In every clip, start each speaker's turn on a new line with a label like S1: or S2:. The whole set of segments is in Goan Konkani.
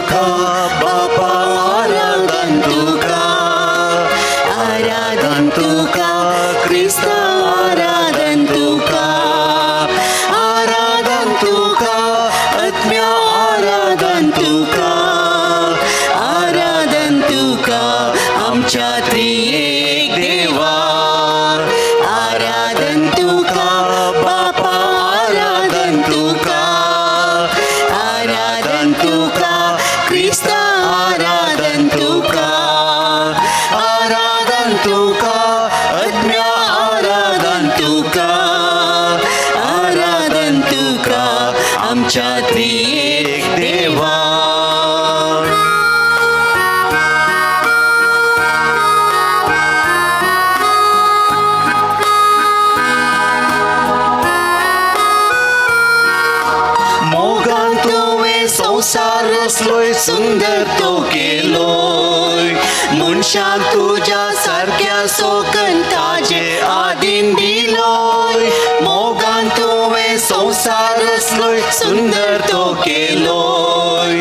S1: तुका बापा आराधन तुका, आराधन तुका क्रिस्ता आराधन तुका, आराधन तुका आत्म्या आराधन तुका, आराधन तुका आमच्या त्रिएक देवा, आराधन तुका बापा आराधन तुका, आराधन तुका क्रिस्ता आराधन तुका, आराधन तुका आत्म्या आराधन तुका, आराधन तुका आमच्या त्रिएक देवा। मोगान तुवें संवसार रचलोय सुंदर तो केलोय, मनशाक तुज्या सारक्या सोकन ताजे आदीन दिलोय, मोगान तुवें संवसार रचलोय सुंदर तो केलोय,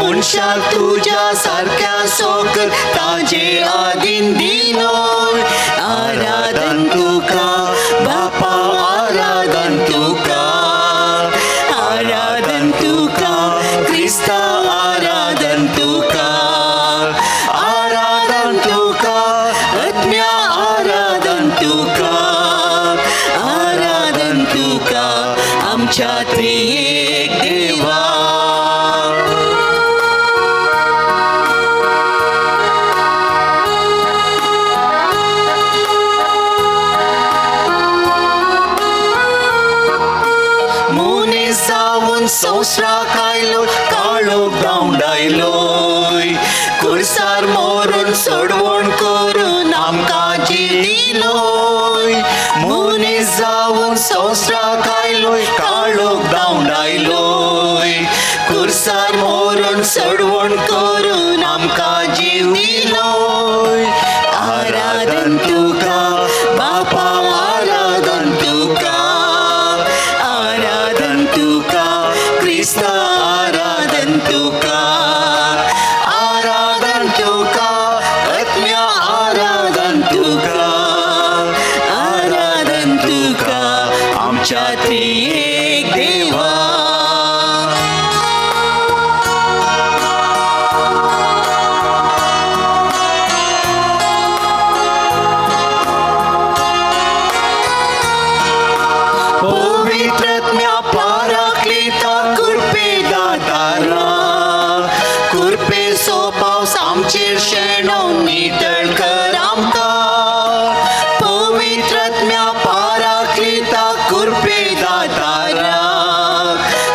S1: मनशाक तुज्या सारक्या सोकन ताजे आदीन दिलोय, आराधन तुका बापा आराधन तुका, आराधन तुका क्रिस्ता आराधन तुका, आराधन तुका आत्म्या आराधन तुका, आराधन तुका आमच्या त्रिएक देवा। मनीस जावन संवसाराक आयलो काळोख धांवडायलोय, कुर्सार मरून सोडवण करून आमकां जीव दिलोय, मनीस जावन संवसाराक आयलोय काळोख धांवडायलोय, कुर्सार मरून सोडवण करून आमकां जीव दिलोय, आराधन तुका बापा आराधन तुका, आराधन तुका क्रिस्ता आराधन तुका, आराधन तुका आत्म्या आराधन तुका, आराधन तुका आमच्या त्रिएक देवा। पवित्र आत्म्या पाराक्लिता कृपे दातारा, कृपेचो पावस आमचेर शेणोवन नितळ कर आमकां, पवित्र आत्म्या पाराक्लिता कृपे दातारा,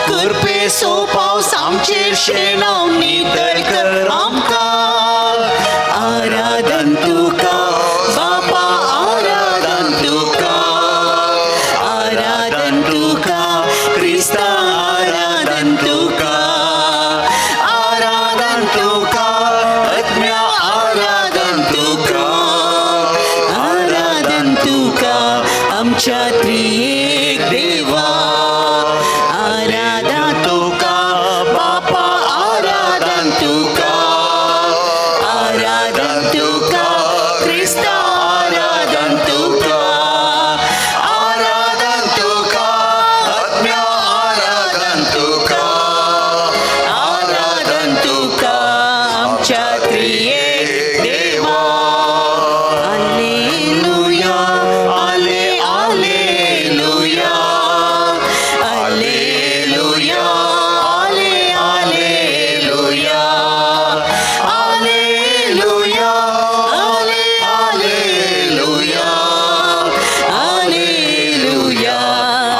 S1: कृपेचो पावस आमचेर शेणोवन नितळ कर आमकां, आराधन तुका बापा आराधन तुका, आराधन तुका क्रिस्ता आराधन तुका, आराधन तुका आत्म्या आराधन तुका, आराधन तुका आमच्या त्रिएक देवा, आराधन तुका बापा आराधन तुका, आराधन तुका क्रिस्ता आराधन तुका, आराधन तुका आत्म्या आराधन तुका, आराधन तुका आमच्या त्रिएक देवा। Alleluia आले आलेलुया, आलेलुया आले आलेलुया, आलेलुया आले आलेलुया, आलेलुया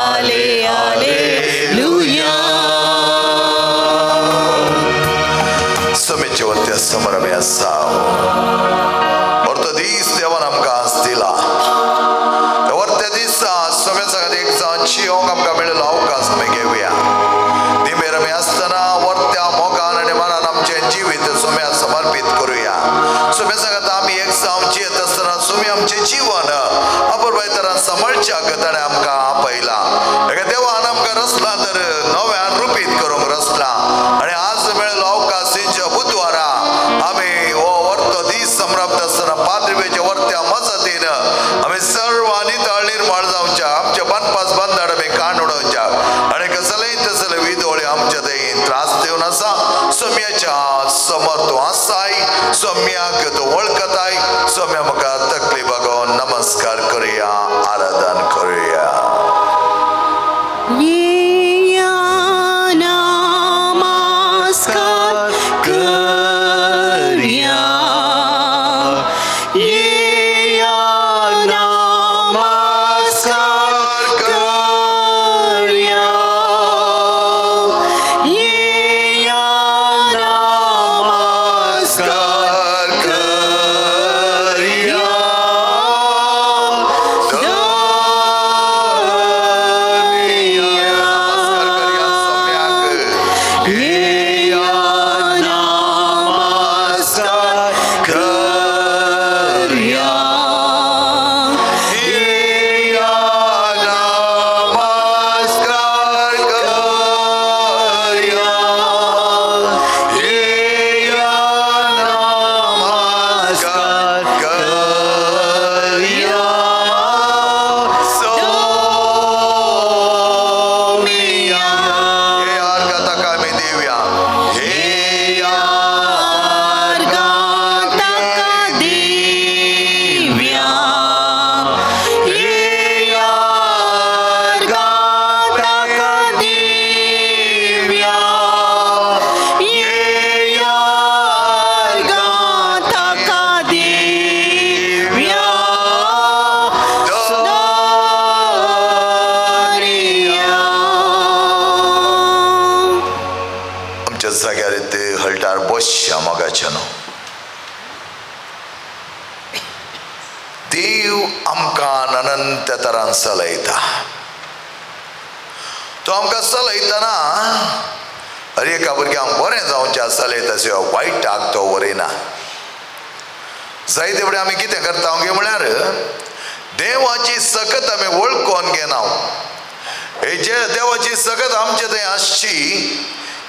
S1: आले आलेलुया।
S2: समेचे वरत्या समोर आमी आसा, अर्थ दीस देवान आमकां आज दिला, वरत्या दिसा समेचा खातीर एक जावन जियोंक आमकां मेळिल्लो अवकाश आमी घेवया। दिमेर आमी आसतना वरत्या मोगान आनी मनान आमचें जिवीत सोम्या समर्पीत करुया। सोम्या खातीर आमी एक जावन जियेत आसतना सोमी आमचें जीवन अपुरबाय तरान सांबाळच्याक ताणें आमकां आपयला। एका देवान आमकां रचला तर नव्यान रुपीत करूंक रचला आनी आज मेळिल्लो अवकाश आसाय, सोम्याक तूं वळखताय. सोम्या म्हाका तकली बागोवन नमस्कार करुया, आराधन करुया. देव आमकां अनंत तरान चलयता. तो आमकां चलयतना हर एका भुरग्यांक बरें जावचें चलयता, शिवाय वायटाक तो व्हरिना. जायते फुडें आमी कितें करता गे म्हळ्यार देवाची सकत आमी वळखून घेना. हे जे देवाची सकत आमचे थंय आसची,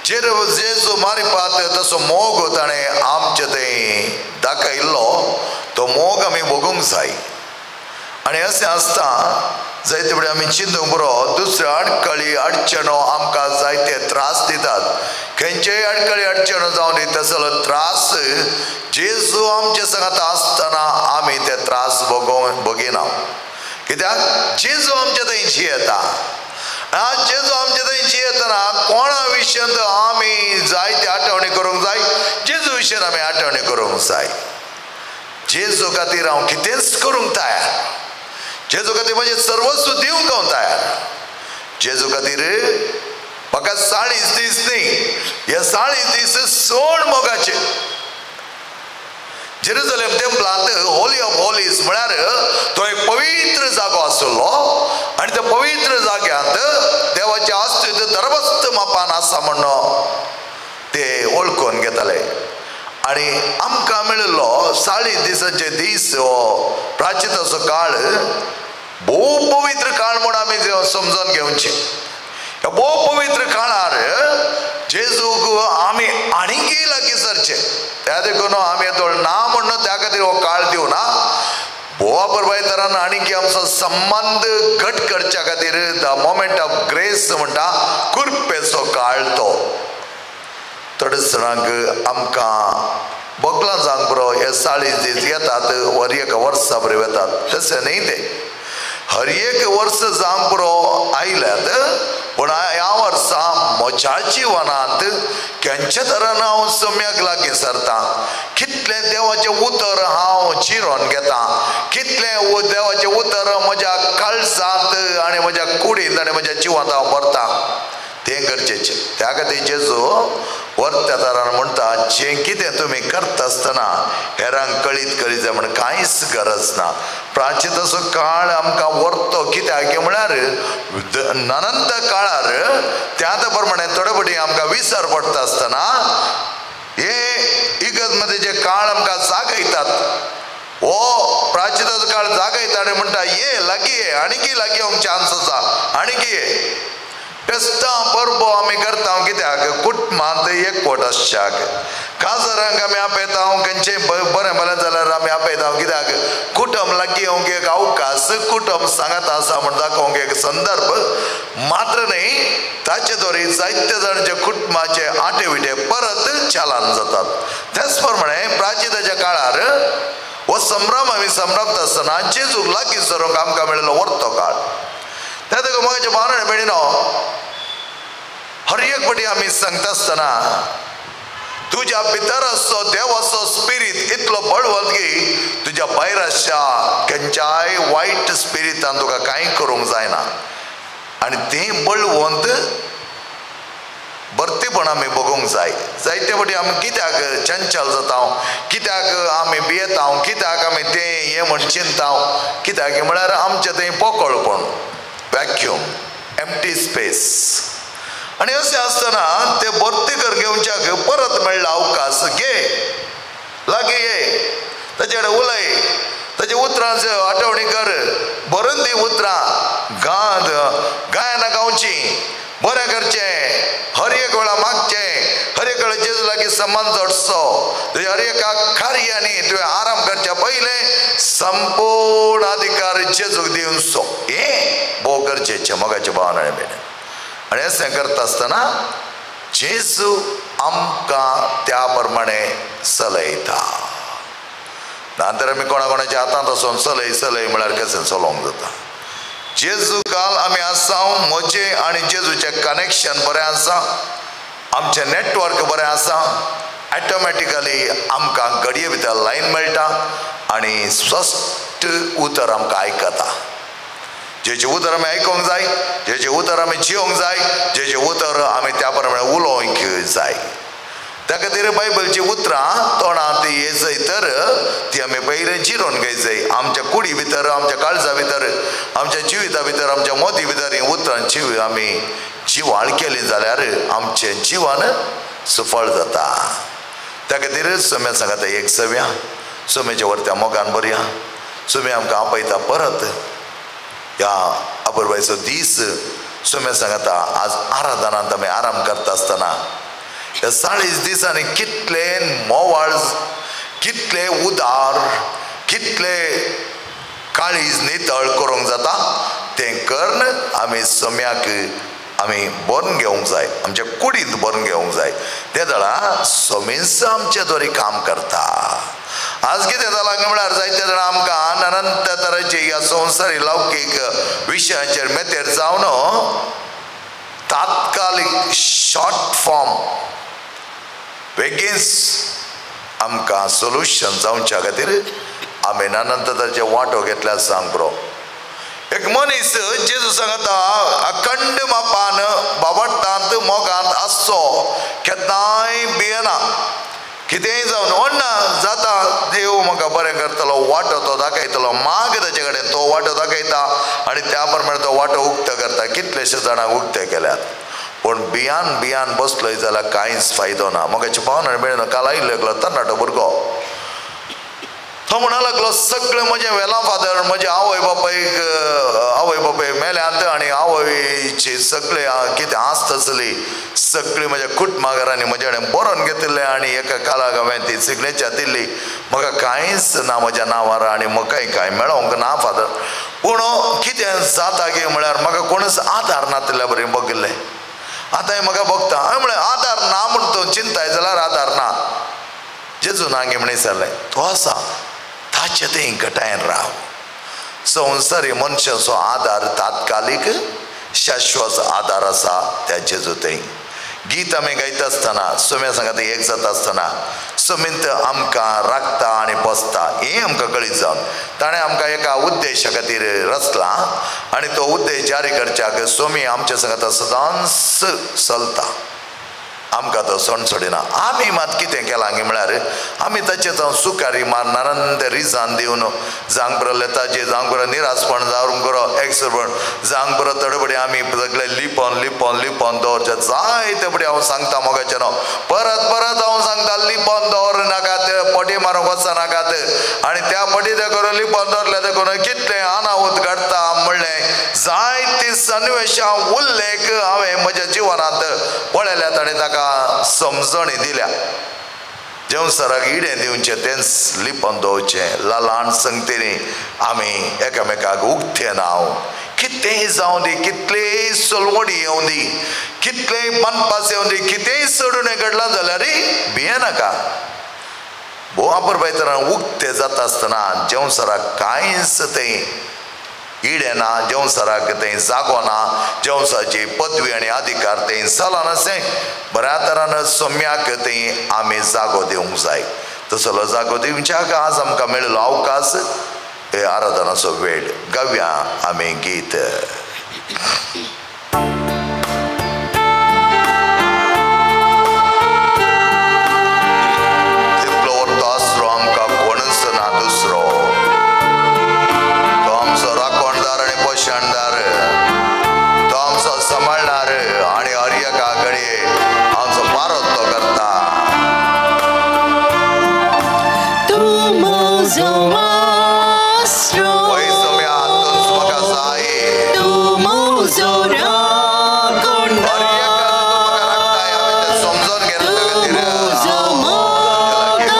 S2: जेर जेजू मारिपात तसो मोग ताणें आमचे थंय दाखयल्लो, तो मोग आमी भोगूंक जाय. आनी अशें आसता जायते फुडें आमी चिंतूंक पुरो, दुसऱ्यो आडखळी अडचणो आमकां जायते त्रास दितात. खंयचेय आडखळी अडचणो जावन दी तसलो त्रास जेजू आमचे सांगात आसतना आमी ते त्रास भोगिना. कित्याक जेजू आमचे थंय जियेता. आज जेजू आमचे थंय जियेतना कोणा विशयांत आमी जायते आठवणी करूंक जाय, जेजू विशयान आमी आठवणी करूंक जाय. जेजू खातीर हांव कितेंच करूंक तयार, जेजू खातीर म्हजें सर्वस्व दिवंक हांव तयार. जेजू खातीर म्हाका 40 दीस न्ही, हे 40 दीस सोड मोगाचे. जेरुजलेम टेम्पलांत होली ऑफ होलीज म्हळ्यार तो एक पवित्र जागो आसलो आनी त्या पवित्र जाग्यांत देवाचें अस्तित्व दरबस्त मापान आसा म्हण ते वळखून घेताले. आनी आमकां मेळिल्लो 40 दिसांचे दीस हो प्राचिताचो काळ भोव पवित्र काळ म्हूण आमी समजून घेवचें. ह्या भोव पवित्र काळार जेजूक आमी आनीकय लागीं सरचें. त्या देखून आमी तो ना म्हण त्या खातीर हो काळ दिवना. भोवा परबायतरान आनीक आमचो संबंद घट करच्या खातीर the moment of grace म्हणटा कृपेचो काळ तो. थोडे जाणांक आमकां बोगलां जावंक पुरो हे 40 दीस येतात, हर एका वर्सा बरें वेतात, तशें न्ही तें. हर एक वर्स जावंक पुरो आयल्यात, पूण ह्या वर्सा म्हज्या जिवनांत खंयच्या तरान हांव सम्याक लागीं सरता, कितलें देवाचें उतर हांव चिरोन घेता, कितलें देवाचें उतर म्हज्या काळजांत आनी म्हज्या कुडींत आनी म्हज्या जिवांत हांव भरता, तें गरजेचें. त्या खातीर जेजू वर्त्या तरान म्हणटा, जें कितें तुमी करता आसतना हेरांक कळीत करीत जाय म्हण कांयच गरज ना. प्राचिताचो काळ आमकां व्हरतो कित्याक म्हळ्यार अनंत काळार त्या प्रमाणे थोडे फावटी आमकां विसर पडटा आसतना हे इगर्ज मध्ये जे काळ आमकां जागयतात, हो प्राचिताचो काळ जागयता आनी म्हणटा ये लागीं ये, आनीकय लागीं येवंक चान्स आसा, आनीकय ये. फेस्तां परबो आमी करता कित्याक कुटुंबांत एकवट आसच्याक. काजारांक आमी आपयता, खंयचें बरें भलें जाल्यार आमी आपयता कित्याक कुटुंब लागीं येवंक एक अवकाश, कुटुंब कुटुंब सांगात आसा म्हण दाखोवंक एक संदर्भ मात्र न्हय, ताचे द्वारे जायते जाणांच्या कुटुंबाचे आटे विटे परत चालन जातात. त्याच प्रमाणे प्राचीनाच्या काळार हो संभ्रम आमी संभ्रमता आसतना जेजूक लागीं सरूंक आमकां मेळिल्लो वर्तो काळ. त्या तुका म्हज्या भावना भयणीनो, हर एक पटी आमी सांगता आसतना तुज्या भितर आसचो देवाचो स्पिरीत इतलो बळवंत की तुज्या भायर आसच्या खंयच्याय वायट स्पिरितान तुका कांय करूंक जायना. आनी तें बळवंत भरतीपण आमी बगूंक जाय. जायते फावटी आमी कित्याक चंचल जाता, कित्याक आमी भियेता, कित्याक आमी तें हें म्हण चिंता, कित्याक म्हळ्यार आमचें थंय पोकळपण, वॅक्यूम, एम्प्टी स्पेस. आनी अशें आसतना ते भरती कर घेवच्याक परत मेळ्ळो अवकाश घे, लागीं ये, ताचे कडेन उलय, ताच्या उतरांच्यो आठवणी कर, भरून ती उतरां गायनां गावचीं, बरें करचें, हर एक वेळा मागचें, हर एक वेळा जेजू लागीं संबंद जोडचो. तुज्या हर एका कार्यांनी तुवें आराम करच्या पयलें संपूर्ण अधिकार जेजूक दिवचो. हें भोव गरजेचें मोगाचें भावना आनी भयणी. आनी अशें करता आसतना जेजू आमकां त्या प्रमाणे चलयता. नातर आमी कोणा कोणाच्या हातांत वचोन चलय चलय म्हळ्यार कशें चलोवंक जाता. जेजू काल आमी आसा, म्हजें आनी जेजूचें कनेक्शन बरें आसा, आमचें नेटवर्क बरें आसा, ऑटोमॅटिकली आमकां घडये भितर लायन मेळटा आनी स्पश्ट उतर आमकां आयकता. जेचें उतर आमी आयकूंक जाय, जेचें उतर आमी जियोंक जाय, जेचें उतर आमी त्या प्रमाणे उलोवंक जाय. त्या खातीर बायबलचीं उतरां तोंडांत येजय तर ती आमी पयलीं जिरोवन घेयजय. आमच्या कुडी भितर, आमच्या काळजा भितर, आमच्या जिविता भितर, आमच्या मोती भितर हीं उतरांची आमी जिवाळ केली जाल्यार आमचें जिवन सुफळ जाता. त्या खातीर सोम्या सांगता एक सव्या सोम्याच्या वरत्या मोगान बरया. सोम्या आमकां आपयता परत ह्या अपुरबायचो दीस. सोम्या सांगता आज आराधनांत आमी आराम करता आसतना ह्या 40 दिसांनी कितले मोवाळ, कितले उदार, कितले काळीज नितळ करूंक जाता तें करून आमी सोम्याक आमी भरून घेवंक जाय, आमच्या कुडींत भरून घेवंक जाय. ते जाणा सोमेंस आमचे द्वारे काम करता. आज कितें जालां म्हळ्यार जायते जाणां आमकां अनंत तरेचे ह्या संवसारी लौकीक विशयांचेर मेतेर जावन तात्कालीक शॉर्ट फॉर्म बेगीनच आमकां सोल्युशन जावच्या खातीर आमी अनंत तरेचे वांटो घेतल्यार सांग बरो. एक मनीस जेजू सांगता अखंड मापान बाबडटांत मोगांत आसचो, केन्नाय भियेना, कितेंय जावन व्हडना जाता, देव म्हाका बरें करतलो, वांटो तो दाखयतलो, माग ताचे कडेन तो वांटो दाखयता आनी त्या प्रमाणे तो वांटो उक्तो करता. कितलेशे जाणांक उक्ते केल्यात, पूण भियान भियान बसलोय जाल्यार कांयच फायदो ना. म्हाका पावन आनी मेळना. काल आयिल्लो एकलो तरणाटो भुरगो, तो म्हणा लागलो सगळें म्हजें वेलां फादर, म्हजे आवय बापायक आवय बापाय मेल्यात आनी आवयची सगळे कितें आस्त आसली सगळी म्हज्या कुटुंबाघरांनी म्हज्या कडेन बरोवन घेतिल्लें आनी एका काळाक हांवें ती सिग्नेचर दिल्ली, म्हाका कांयच ना म्हज्या नांवार आनी म्हाकाय कांय मेळोंक ना फादर. पूण कितें जाता की म्हळ्यार म्हाका कोणूच आदार नातिल्ल्या बरें बगिल्लें. आतां म्हाका बगता, हांवें म्हळें आदार ना म्हूण तूं चिंताय जाल्यार आदार ना. जेजू ना गे म्हणी सरलें, तो आसा ताचे तें घटायन राव. संवसारी मनशाचो आदार तात्कालीक, शाश्वत आदार आसा त्या जेजू थंय. गीत आमी गायता आसतना सोम्या सांगात एक जाता आसतना सोमींत आमकां राखता आनी बसता हें आमकां कळीत जावन ताणें आमकां एका उद्देशा खातीर रचला आनी तो उद्देश जारी करच्याक सोमी आमच्या सांगाता सदांच चलता, आमकां तो सणसणिना. आमी मात कितें केलां म्हळ्यार आमी ताचेर जावन सुकारी मारनान ते रिजान दिवन जावंक पुरो लेताचे, जावंक पुरो निरासपण, जावंक पुरो एक्सपण, जावंक पुरो तडबडी आमी सगळे लिपोन लिपोन लिपोन दवरचे. जायते फुडें हांव सांगता मोगाचें न्हू, परत परत हांव सांगता लिपोन दवर नाकात, पटी मारूंक वचनाकात. आनी त्या पटी ते करून लिपोन दवरले ते करून कितलें अनाहूत घडटा म्हणलें जायती सन्वेशां उल्लेख हांवें म्हज्या जिवनांत पळयल्यात आनी ताका समजणी दिल्या. जेवसाराक इडें दिवचें तेंच लिपोवन दवरचें. ल्हान संगतींनी आमी एकामेकाक उक्तें नांव कितेंय जावं दी, कितलेय सोलवडी येवं दी, कितलेय बांदपास येवं दी, कितेंय चडून घडलां जाल्यार भियेनाका. भोव आपरपायतना उक्तें जाता आसतना जेवसाराक कांयच तें इडें ना, जेवसाराक तें जागो ना, जेवसाची पदवी आनी अधिकार तें चलनासें. बऱ्या तरान सोम्याक तें आमी जागो दिवंक जाय. तसलो जागो दिवच्याक आज आमकां मेळिल्लो अवकाश हे आराधनाचो वेळ. गावया आमी गीत. तितलो तो आसरो आमकां कोणच ना दुसरो, तो आमचो राखणदार आनी पोशणदार, तो आमचो सांबाळणार आनी हर एका घडये आमचो पारोत तो करता.
S1: तूं म्हजो आसरो, तूं म्हजो राखणदार, तूं म्हजो मोगाळीस,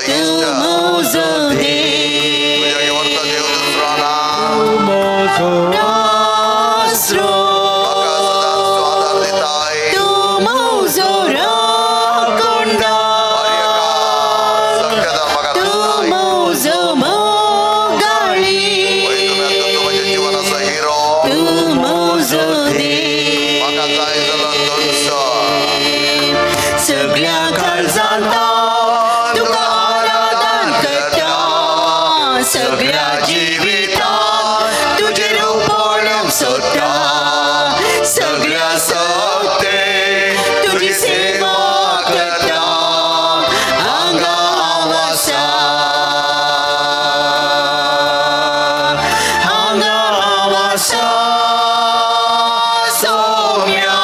S1: तूं म्हजो देव, आसरो, तूं म्हजो राखणदार, तूं म्हजो मोगाळीस, तूं म्हजो देव. सगळ्या काळजांत तुका आराधन करता, सगळ्या जिवितांत तुजें रूप पळोवंक सोदता, सगळ्या सक्ते तुजी सेवा करता. हांगा हांव आसा, हांगा हांव आसा सोम्या,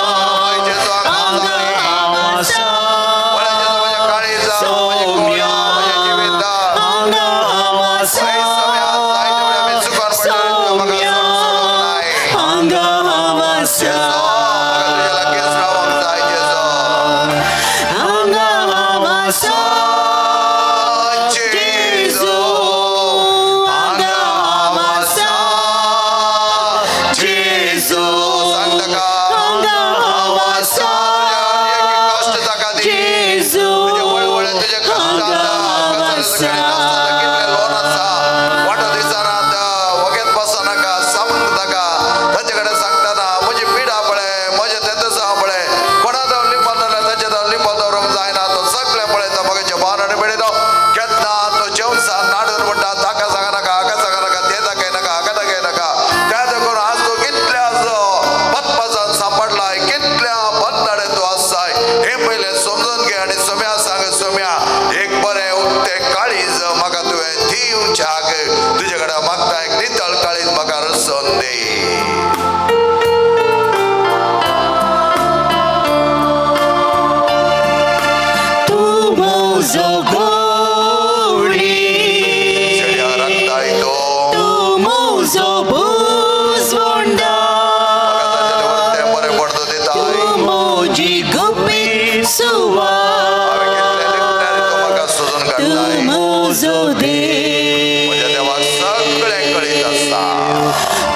S1: हांगा हांव आसा सोम्या, हांगा हांव आसा सोम्या, हांगा हांव आसा, हांगा हांव आसा जेजू, हांगा हांव आसा जेजू, हांगा हांव आसा जेजू, हांगा हांव आसा.
S2: तुजे कडेन मागता एक नितळ काळीज म्हाका रसोवन दी.
S1: तूं म्हजो गोडी,
S2: राखताय तो,
S1: तूं म्हजो बुजवणदार,
S2: बरें पडतो दिताय,
S1: तूं म्हजी गुपीत सुवात,
S2: तो म्हाका सोदून
S1: तूं
S2: काडटाय.
S1: म्हजो देव,
S2: म्हज्या देवाक सगळें कळीत आसता.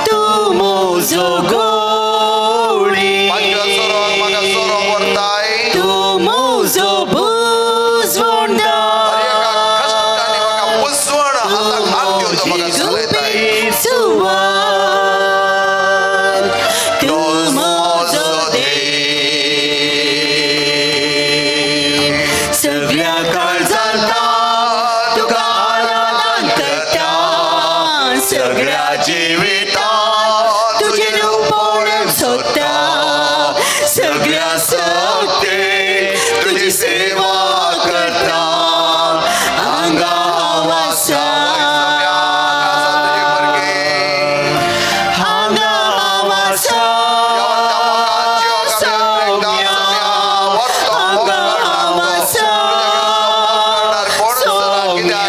S1: तूं म्हजो गोडी,
S2: पांचव्या सोरोक म्हाका सोरोक व्हरताय,
S1: तूं म्हजो बुजवणदार,
S2: हर एका कश्टांनी म्हाका पुसवण हाताक हात दिवन तो म्हाका चलयताय.
S1: गुपीत सुवात, तूं म्हजो देव. सगळ्या काळजांत तुका आराधन करता, सगळ्या जिवितांत तुजें रूप पळोवंक सोदता, सगळ्या सक्ते तुजी सेवा करता. हांगा हांव आसा, हांगा हांव आसा सोम्या, हांगा हांव आसा सोम्या,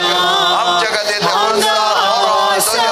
S1: हांगा हांव आसा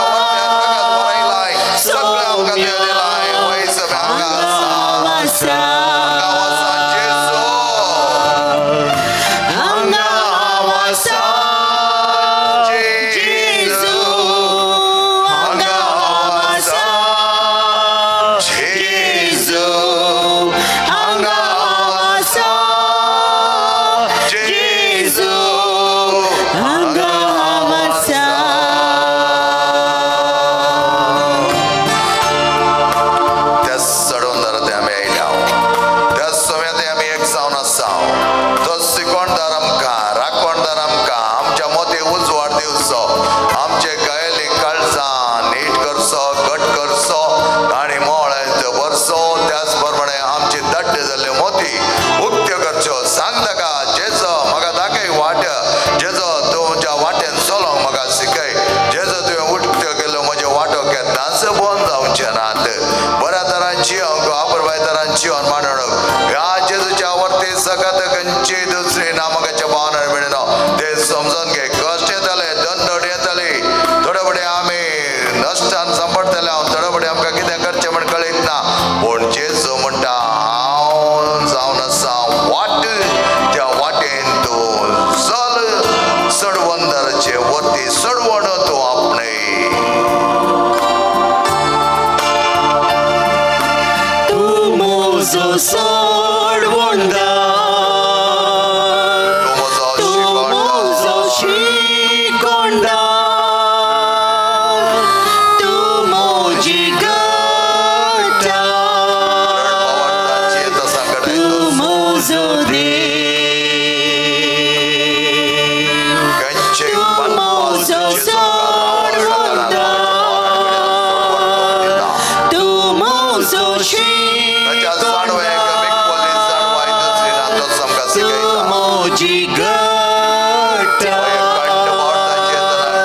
S1: तुजी
S2: घटाय आमकां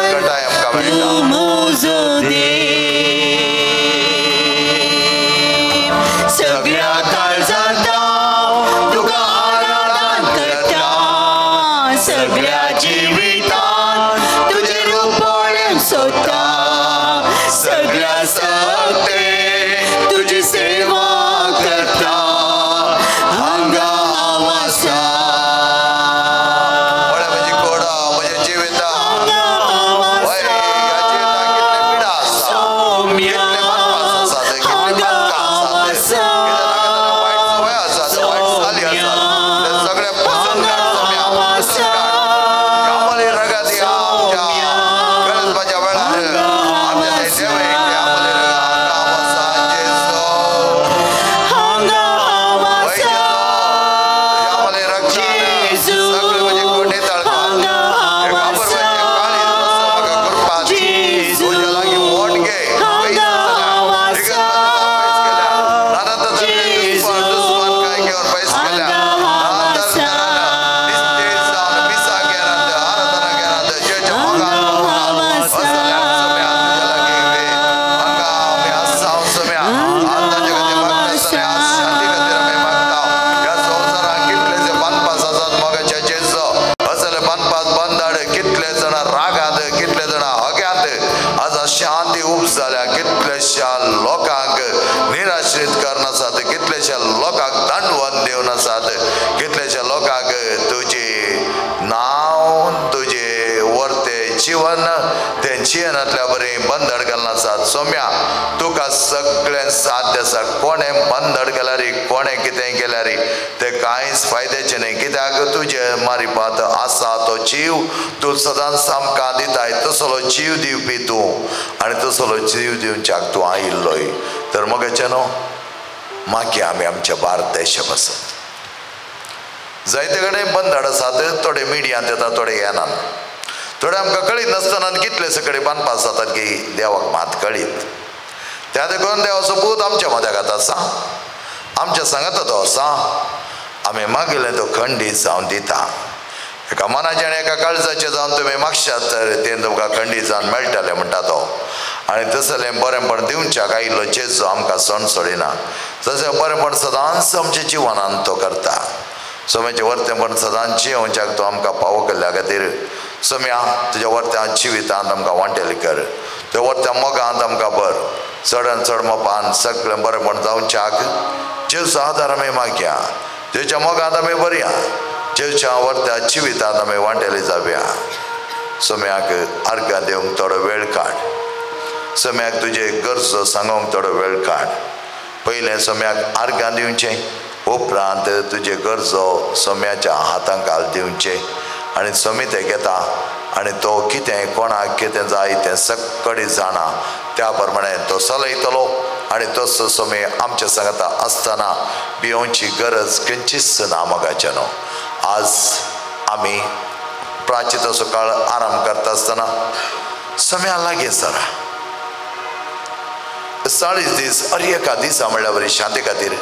S2: मेळटा.
S1: म्हजो देव सगळ्या काळजांत तुका आराधन करता, सगळ्या जिवितांत तुजें रूप पळोवंक सोदता, सगळ्या सक्ते तुजी सेवा करता, हांगा हांव आसा.
S2: म्हळ्यार म्हजी कोडा म्हज्या जिविता
S1: हांगा हांव
S2: वय
S1: आसा.
S2: ह्या जिवितांत कितले पिडा आसा, कितले बांदपास आसात, कितले बांदकां आसात, कितले नाका जाल्यार वायट संवय आसात, वायट चाली आसात, ते सगळे पुसून काड सोम्या, पुसून काड. आमले रगत ह्या आमच्या गरजपाच्या वेळार आमच्या ते देवे ते आमले रगत हांगा हांव आसा जेजू.
S1: हांगा हांव
S2: वय
S1: आसा.
S2: जेजू, तुज्या आमले रगतान
S1: जेजू,
S2: सगळे म्हजे गुणे तळपाक
S1: हांगा हांव
S2: एक
S1: आसा.
S2: अपुरबायेचें काळीज बसो म्हाका कृपा दी.
S1: जेजू,
S2: तुज्या लागीं वोट घे. पयस
S1: हांगा हांव
S2: आसल्या,
S1: आसा.
S2: इगर्ज पयस गेल्या, नाना तरेचे
S1: जेजू,
S2: दुस्मान काय घेवन पयस गेल्या,
S1: हांगा हांव
S2: नाना
S1: आसा.
S2: तरान निस्तेज जावन मिसा घेरात, आराधना घेरात, जेच्या मोगान
S1: हांगा हांव आसा.
S2: असल्या सोम्या तुज्या लागीं वे. हांगा आमी आसा सोम्या. आज तांचे खातीर मागता आसतना आज शांती खातीर आमी मागता. ह्या संवसारांत कितलेशे बांदपास आसात मोगाच्या जेजू, असले बांदपास बंदड कितले जाणां रागात, कितले जाणां हग्यांत आज शांती उब जाल्या, कितलेशा लोकांक निराश्रीत करनासात, कितलेशा लोकांक दंडवन दिवन आसात, कितलेशा लोकांक तुजी नांव तुजे वर्ते जिवन तें जियनांतल्या बरी बंधन घालनासात. सोम्या तुका सगळें साध्य आसा. कोणें बंधन केल्यार, कोणें कितें केल्यार तें कांयच फायद्याचें न्हय, कित्याक तुजे मारिपात आसा तो जीव तूं सदांच आमकां दिताय, तसलो जीव दिवपी तूं आनी तसलो जीव दिवच्याक तूं आयिल्लोय. तर मगेचें न्हू मागीर आमी आमच्या भारत देशा पासत जायते कडेन बंधन आसात, थोडे मिडियांत येता, थोडे येनात, थोडे आमकां कळीत नासतना कितले सगळे बांदपास जातात की देवाक मात कळीत. त्या देखून देवाचो पूत आमच्या मद्यागात आसा, आमच्या सांगाता तो आसा, आमी मागिल्लें तो खंडीत जावन दिता. एका मनाचें आनी एका काळजाचें जावन तुमी मागशात तर तें तुमकां खंडीत जावन मेळटलें म्हणटा तो. आनी तसलें बरेंपण दिवच्याक आयिल्लो जेजू आमकां सण सोडिना, तशें बरेंपण सदांच आमच्या जिवनांत तो करता. सोम्याचें वर्तेंपण सदांच जियोवच्याक तो आमकां पावो केल्ल्या खातीर सोम्या तुज्या वर्त्या जिवितांत आमकां वांटेल कर, तुज्या वर्त्या मोगांत आमकां भर, चडान चड मोपान सगळें बरेंपण जावच्याक जेजूचो आदार आमी मागया, जेजूच्या मोगांत आमी बरया, जेजूच्या वर्त्या जिवितांत आमी वांटेली जावया. सोम्याक आर्गां दिवंक थोडो वेळ काड, सोम्याक तुजे गरजो सांगूंक थोडो वेळ काड. पयलें सोम्याक आर्गां दिवचें, उपरांत तुजे गरजो सोम्याच्या हातांक घाल दिवचें आनी सोमी तें घेता आनी तो कितें कोणाक कितें जाय तें सगळें जाणा, त्या प्रमाणे तो चलयतलो आनी तसो सोमी आमच्या सांगाता आसतना भियोवची गरज खंयचीच ना मोगाचें न्हू. आज आमी प्राचीताचो काळ आराम करता आसतना सोम्या लागीं सरा 40 दीस अर एका दिसा म्हणल्यार बरी शांती खातीर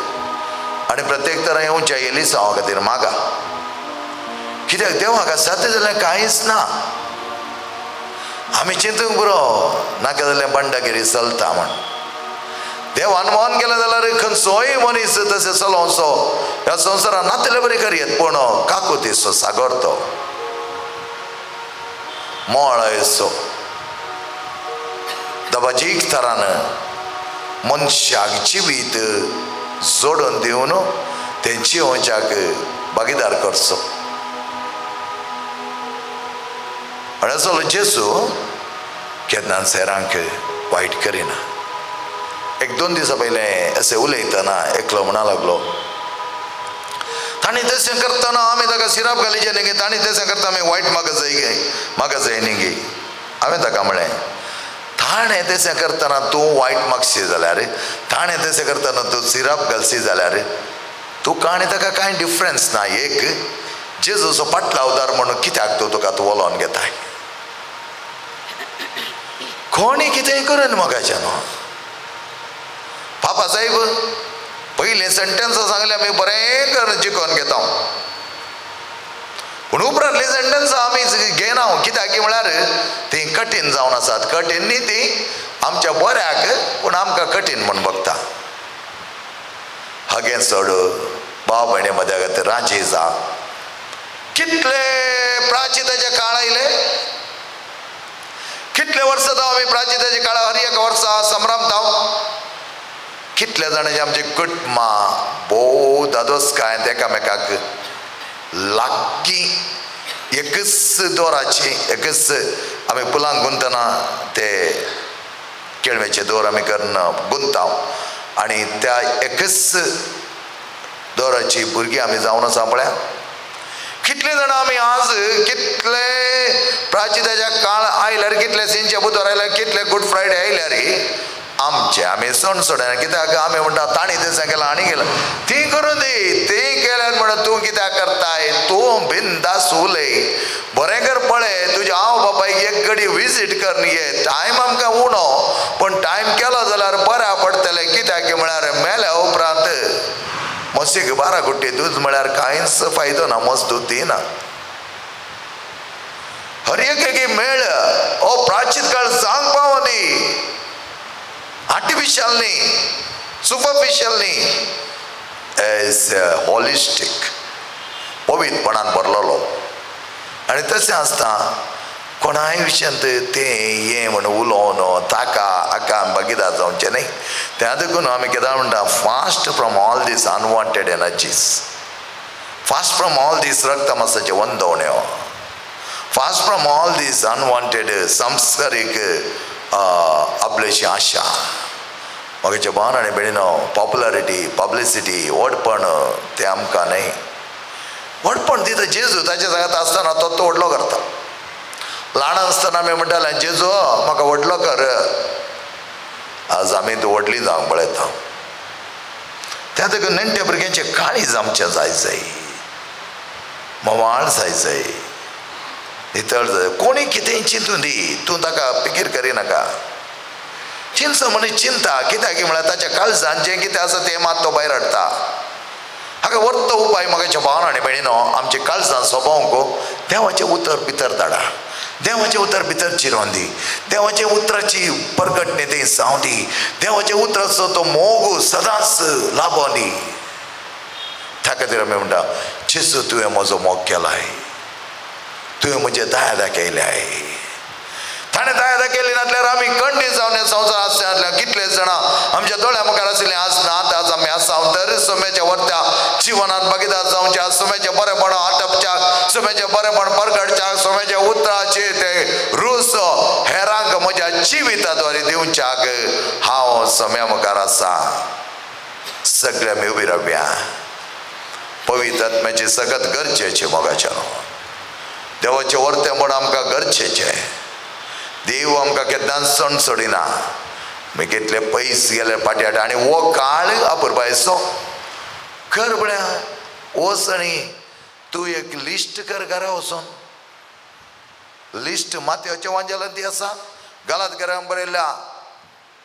S2: आनी प्रत्येक तरा येवच्या एलिसांवा खातीर मागा, कित्याक देवाक साध्य जाल्यार कांयच ना. आमी चिंतूंक पुरो नाका जाल्यार बंडागिरी चलता म्हण. देवान मन केलें जाल्यार खंयचोय मनीस तशें चलोवचो ह्या संवसारान नातले बरी करयेत, पूण काकुतीचो सागर तो मोळायचो दबाजीक तरान मनशाक जिवीत जोडून दिवन तें जिवोवच्याक भागीदार करचो. आनी असलो जेजू केन्ना सेरांक वायट करिना. एक दोन दिसां पयलें अशें उलयतना एकलो म्हणा लागलो, तांणी तशें करतना आमी ताका सिराप घालीचें न्ही गे, तांणी तशें करता आमी वायट म्हाका जाय गे, म्हाका जाय न्ही गे. हांवें ताका म्हळें, ताणें तशें करतना तूं वायट मागशी जाल्यार, ताणें तशें करतना तूं सिराप घालशी जाल्यार, तुका आनी ताका कांय डिफरन्स ना. एक जेजूचो पाटलावदार म्हणून कित्याक तूं तुका तूं वलोवन घेताय? कोणी कितेंय करून मोगाचें न्हू. पापा साहेब पयलें सेंटेन्स सांगलें आमी बरें करून जिकोवन घेता. पूण उपरांतली सेंटन्स आमी घेना कित्याक म्हळ्यार ती कठीण जावन आसात. कठीण न्ही ती आमच्या बऱ्याक, पूण आमकां कठीण म्हूण बघता. हगें सोड भाव भयणी मद्या राजी जा. कितले प्राचिताचे काळ आयले, कितले वर्सां जावं आमी प्राचिताचे काळ हर एक वर्सा संभ्रमता. कितले जाणांचे आमचे कुटुंबां भोव दादोसकायेन एकामेकाक लागीं एकच दोराची एकच आमी पुलांक गुंतना ते केळव्याचे दोर आमी करून गुंताव आनी त्या एकच दोराची भुरगीं आमी जावन आसा पळया. कितले जाणां आमी आज कितले प्राचिताच्या काळ आयल्यार, कितले सिंचे बुधवार आयल्यार, कितले गुड फ्रायडे आयल्यार आमचे आमी सण सोडना. कित्याक आमी म्हणटा तांणी तें केलां आनी केलां, ती करून दी, ती केल्यार म्हणटा तूं कित्याक करताय, तूं बिंदास उलय, बरें कर पळय तुज्या हांव बापायक एक घडी विजीट कर ये. टायम आमकां उणो, पूण टायम केलो जाल्यार बऱ्या पडटलें. कित्याक म्हळ्यार मेल्या उपरांत म्हशीक 12 गुट्टी दूद म्हळ्यार कांयच फायदो ना, म्हस दूद दिना. हर एक मेळ हो प्राचीन काळ जावंक पावो न्ही, आर्टिफिशियल न्ही, सुपरफिशियल न्ही, एज हॉलिस्टीक पवित्रपणान भरलेलो. आनी तशें आसता कोणाय विशयांत तें हें म्हण उलोवन ताका हाका भागीदार जावचें न्ही. त्या देखून आमी केन्ना म्हणटा fast from all these unwanted energies, fast from all these रक्तमासाचे वंदवण्यो, fast from all these unwanted संस्कारीक आपल्याची आशा. म्हाका भावन आनी भयणीनो, पॉप्युलरिटी, पब्लिसिटी, व्हडपण तें आमकां न्हय. व्हडपण दिता जेजू ताच्या जाग्यार आसतना तो तो व्हडलो करता. ल्हान आसतना आमी म्हणटाले जेजू म्हाका व्हडलो कर, आज आमी तूं व्हडली जावंक पळयता. त्या देखून नेण्ट्या भुरग्यांचें काळीज आमचें जाय जाय, म्होंवाळ जाय जाय, नितळ जाय. कोणी कितेंय चिंतूं दी, तूं ताका फिकीर करिनाका. चिंतचो म्हणून चिंता कित्याक म्हळ्यार ताच्या काळजान जें कितें आसा तें मात तो भायर हाडटा. हाका वर्त उपाय म्हाका भावन आनी भयणीनो, आमच्या काळजान सोबोवंक देवाचें उतर भितर धाडा, देवाचें उतर भितर चिरोवन दी, देवाच्या उतराची परगटणे ती जावं दी, देवाच्या उतराचो तो मोग सदांच लाबोवन दी. त्या खातीर आमी म्हणटा जेजू तुवें म्हजो मोग केलाय, तुवें म्हजें दया दाखयल्याय. ताणें दया दाखयली नासल्यार आमी कंडी जावन संवसार आसल्या कितले जाणां आमच्या दोळ्या मुखार आशिल्लें आज ना आज आमी आसा. दर सोम्याच्या वर्त्या जिवनांत भागीदार जावच्या, सोम्याचें बरेपण आटपच्याक, सोम्याचें बरेपण परगटच्याक, सोम्याच्या उतराचे ते रूस हेरांक म्हज्या जिविताद्वारे दिवच्याक हांव सोम्या मुखार आसा. सगळ्या आमी उबी रावया. पवित्र आत्म्याची सगळ्यात गरजेचें मोगाच्या देवाचें वर्तें म्हण आमकां गरजेचें. देव आमकां केन्नाच सण सोडिना. आमी कितले पयस गेले फाटी हाडटा आनी हो काळ अपुरबायचो कर म्हळ्यार वच आनी तूं एक लिस्ट कर घरा वचोन. लिस्ट मातयेच्या वांजेलान ती आसा. गालात घरान बरयल्ल्या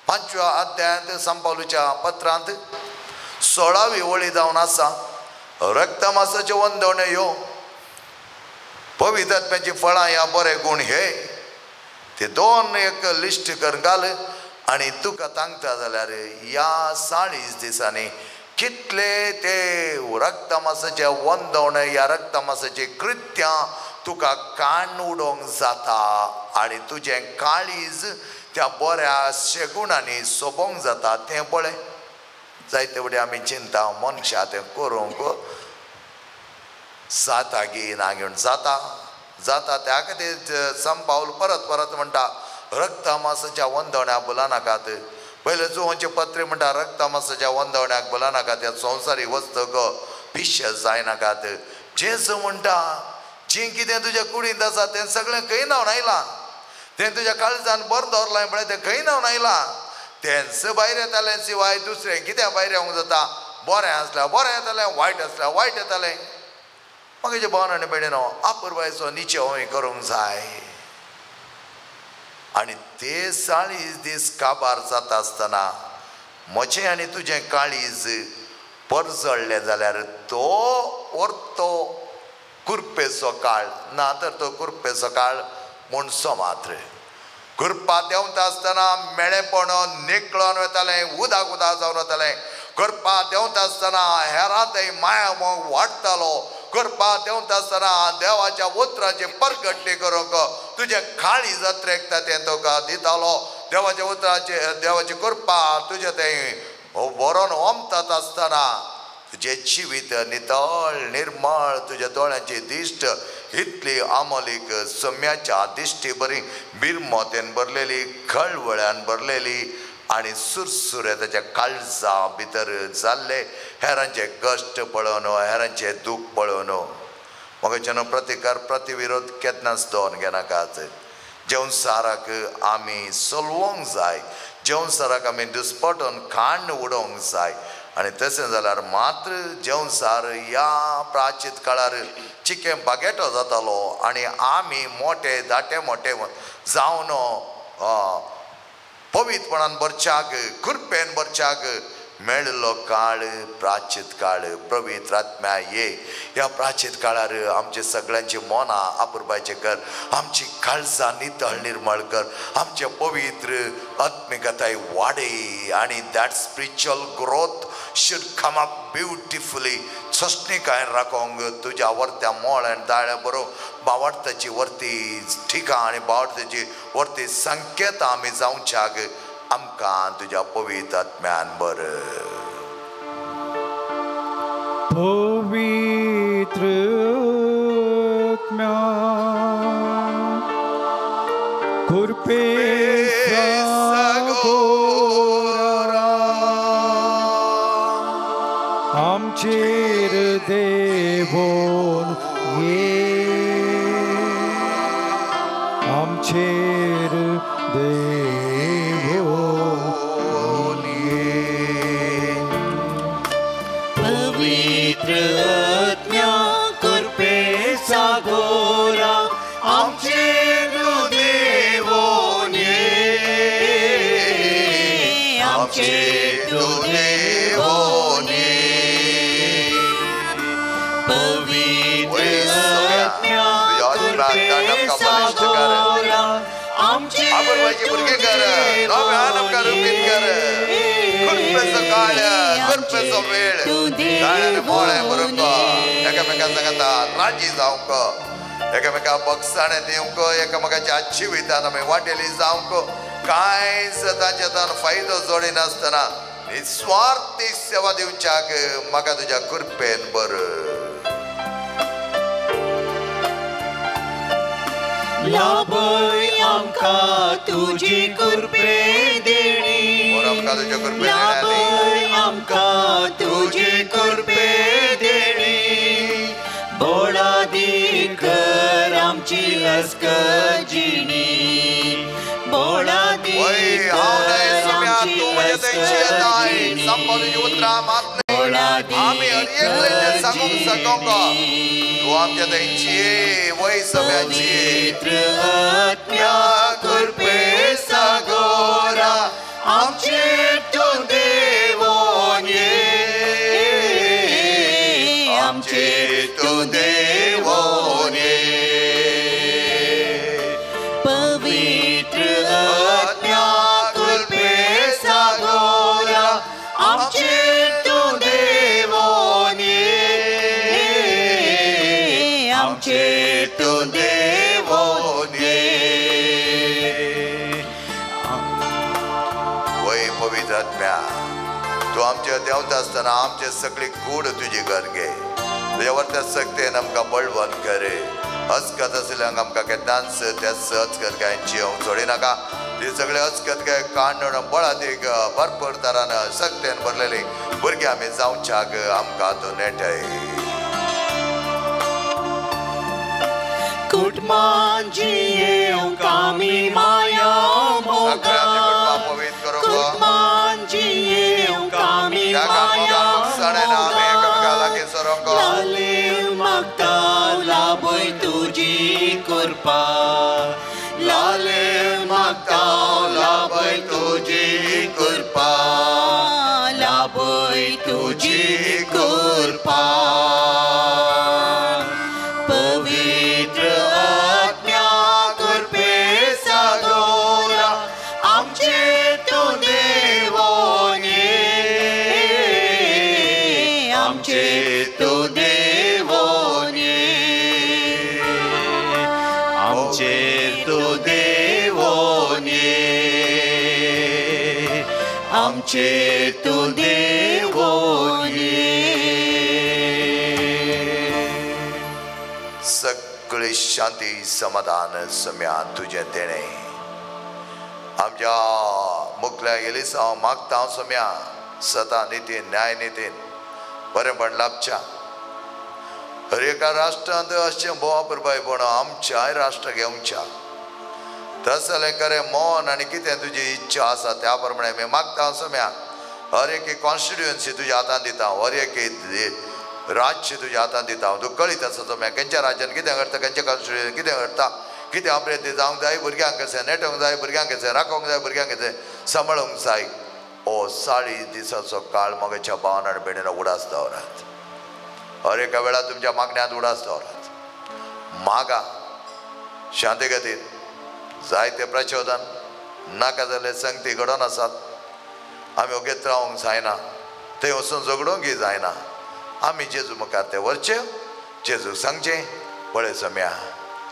S2: 5व्या अध्यायांत संपावलूच्या पत्रांत 16वी वळी जावन आसा. रक्तमासाच्यो वंदवण्यो ह्यो, पवित्र आत्म्याचीं फळां ह्या बरे गूण हे, ते दोन एक लिस्ट कर घाल आनी तुका सांगता जाल्यार ह्या 40 दिसांनी कितले ते रक्तमासाचे वंदवणे ह्या रक्तमासाचे कृत्यां तुका कान उडोवंक जाता आनी तुजें काळीज त्या बऱ्या शेगुणांनी सोबोवंक जाता. तें पळय जायते फुडें आमी चिंता मनशां तें करूंक जाता गी ना घेवन जाता जाता. त्या खातीर संपावल परत परत म्हणटा रक्तमासाच्या वंदवण्याक भुलनाकात. पयले जुवांचे पत्र म्हणटा रक्तमासाच्या वंदवण्याक भुलनाकात, ह्या संवसारी वस्तूक पिशे जायनाकात. जेजू म्हणटा जें कितें तुज्या कुडींत आसा तें सगळें खंय न्हावन आयलां, तें तुज्या काळजान बरें दवरलां पळय तें खंय न्हावन आयलां, तेंच भायर येतालें शिवाय दुसरें कितें भायर येवंक जाता. बरें आसल्यार बरें येतालें, वायट आसल्यार वायट येतालें. म्हाका भावन आनी भयणीनो, अपुरबायेचो निचेव हांवें करूंक जाय. आनी ते 40 दीस काबार जाता आसतना म्हजें आनी तुजें काळीज परजळ्ळें जाल्यार तो वर्तो कुरपेचो काळ ना तर तो कुरपेचो काळ म्हूण मात्र कुरपा देंवता आसतना मेळेपण निकळोन वतालें, उदक उदक जावन वतालें. कुरपा देंवता आसतना हेरां थंय माया मोग वाडटालो. कुरपा देंवता आसतना देवाच्या उतराची परगटणी करूंक तुजें काळीज अत्रेकता तें तुका दितालो. देवाच्या उतराचे देवाची कृपा तुजें थंय बरोवन ओमतात आसतना तुजें जिवीत नितळ निर्मळ, तुज्या दोळ्यांची दिश्ट इतली आमोलीक सम्याच्या दिश्टी बरी बिरमोतेन भरलेली, खळवळ्यान भरलेली आनी सुरसुरे ताच्या काळजा भितर जाल्ले. हेरांचे कश्ट पळोवन, हेरांचे दूख पळोवन म्हाका प्रतिकार प्रतिविरोध केन्नाच दवरून घेनाकात. जेवसाराक आमी सोलवंक जाय, जेवसाराक आमी दुस्पटून खाण उडोवंक जाय. आनी तशें जाल्यार मात्र जेवसार ह्या प्राचीत काळार चिकें बागेटो जातालो आनी आमी मोटे दाटे मोटे जावन पवित्रपणान भरच्याक, कृपेन भरच्याक मेळिल्लो काळ प्राचीत काळ. पवित्र आत्म्या ये ह्या प्राचीत काळार आमचे सगळ्यांची मनां आपुरबायचें कर, आमची काळजां नितळ निर्मळ कर, आमचे पवित्र आत्मिकताय वाडय आनी that spiritual growth should come up beautifully. सस्निकाय राखोंक तुज्या वर्त्या मोळ आनी दाळ्या बरोबर बावडताची वर्ती ठिकाण आनी बावडताची वर्ती संकेत आमी जावच्याक आमकां तुज्या पवित्र आत्म्यान बरं.
S1: पवित्र आत्म्या कृपेचा गोरा आमचेर देवोन ये, आमचेर देवोन ये.
S3: पवित्र आत्म्या कृपेचा गोरा आमचेर देवोन ये, आमचेर देवोन ये. पवित्र आत्म्या कृपेचा गोरा
S2: आपुरबायचे भुरगे कर, नव्यान आमकां रुपीत कर. कृपेचो काळ, कृपेचो वेळ, दाळ्यान मोळें भरूंक, एकामेका सांगता राजी जावंक, एकामेका बक्षाणें दिवंक, एकामेकाच्या जिवितान आमी वाटेली जावंक, कांयच तांच्या फायदो जोडिनासतना निस्वार्थी सेवा दिवच्याक म्हाका तुज्या कृपेन बरं.
S3: लाभय आमकां तुजी कृपे देणी, लाभय आमकां तुजी कृपे देणी. बोळादी कर आमची अस्कत जिणी, बोळादी कर आमची अस्कत जिणी, बोळादी कर जिणी.
S2: तूं आमच्या थंयची वय सगळ्यांची
S3: पवित्र आत्म्या कृपेचा गोरा आमचेर तूं देवोन ये, आमचेर तूं देवोन ये. पवित्र आत्म्या कृपेचा गोरा आमचेर तूं देवोन ये, आमचेर तूं देवोन ये.
S2: वय पवित्र आत्म्या तूं आमच्या देंवता आसतना आमचे सगळी कूड तुजी कर घे, तुज्या वरत्या सक्तेन आमकां बळवंत कर. अस्कत आशिल्ल्यांक आमकां केन्नाच त्या अचकत काय जियोंक सोडिनाका. ती सगळे अचकत काय कांडण बळादीक भरपूर तरान सक्तेन भरलेली भुरगीं आमी जावच्याक आमकां तूं नेटय.
S3: कुटुंबान जियेवंक आमी माया
S2: सगळें आमचें कुटुंबां
S3: मोगान,
S2: पवित्र करूंक,
S3: कुटुंबान जियेवंक आमी
S2: त्या
S3: माया
S2: कानमोगान आमी एकामेका लागीं सरोंक.
S3: लालेव मागता लाभय तुजी कृपा, लालेव मागता लाभय तुजी कृपा, लाभय तुजी कृपा. आमचेर तूं देवोन ये, आमचेर तूं देवोन ये.
S2: सगळी शांती समाधान सम्या तुजें देणें आमच्या मुखल्या एलिसांव मागता हांव सम्या सता नितीन न्याय नितीन बरेंपण लाभच्या हर एका राष्ट्रांत अशें भोव प्रभावीपण आमच्याय राष्ट्र घेवच्या तसलें खरें मन आनी कितें तुजी इच्छा आसा त्या प्रमाणे आमी मागता सम्या हर एक कॉन्स्टिट्युएन्सी तुज्या हातान दिता, हर एक राज्य तुज्या हातान दिता. तूं कळीत आसा सम्या खंयच्या राज्यान कितें घडटा, खंयच्या कॉन्स्टिट्युएन्सी कितें घडटा, कितें अपरेती जावंक जाय, भुरग्यांक कशें नेटोवंक जाय, भुरग्यांक कशें राखोवंक जाय, भुरग्यांक कशें सांबाळूंक जाय. ओ 40 दिसाचो काळ मगेच्या भावान आनी भयणीन उडास दवरात. हर एका वेळार तुमच्या मागण्यांत उडास दवरात. मागा शांती खातीर जायते प्रचोदन नाका जाल्ले संगती घडोवन आसात. आमी ओगेत रावंक जायना, थंय वचून झगडोंकय जायना. आमी जेजू मुखार ते व्हरचे, जेजू सांगचें पळय सम्या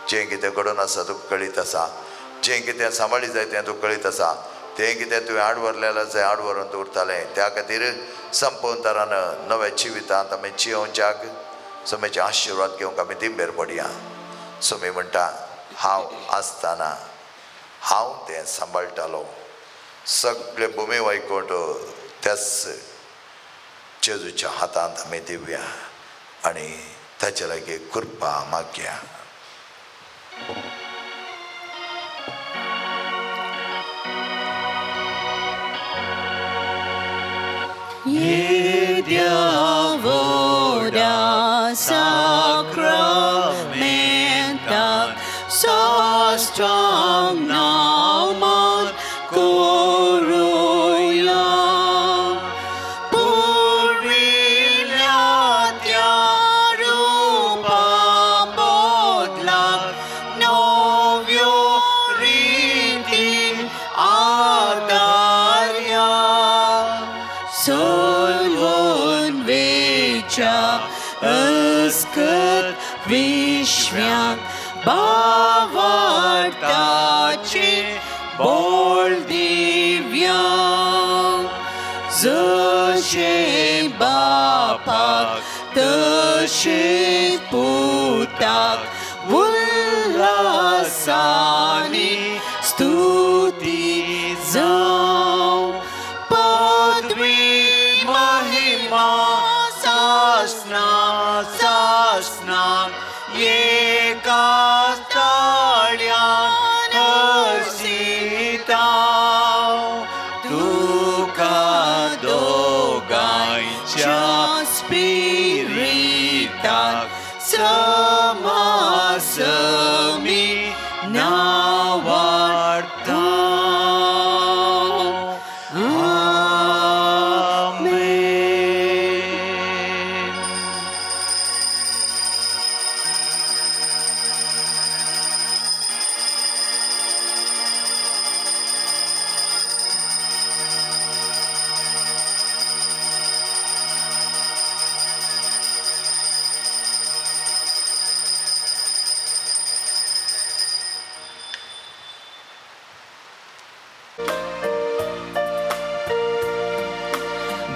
S2: जें कितें घडोवन आसा तुका कळीत आसा, जें कितें सांबाळी जाय तें तुका कळीत आसा, तें कितें तुवें आड व्हरलेलें आसा आड व्हरून दवरतालें. त्या खातीर संपवंतरान नव्या जिवितांत आमी जियोवच्याक सम्याचे आशिर्वाद घेवंक आमी दिंबेर पडया. स्वामी म्हणटा हांव आसतना हांव तें सांबाळटालो. सगळे भुमी वैकुंठ त्याच जेजूच्या हातांत आमी दिवया आनी ताचे लागीं कृपा मागया.
S3: येद्या व्हडा साक्रामेंताक साश्टांग नामान करुया. पुर्विल्ल्या त्या रुपा बदलाक नव्यो रिती आदारया. सोलवून वेच्या अस्कत विश्व्याक भावार्थाचे बोल दिव्या. जशें बापाक तशें पुताक उल्हासानी स्तुती जावं. पदवी महिमा सासना सासना एका ताळ्यान हर्षिता. तुका दोगांयच्या स्पिरिताक समासमी नावार्ता.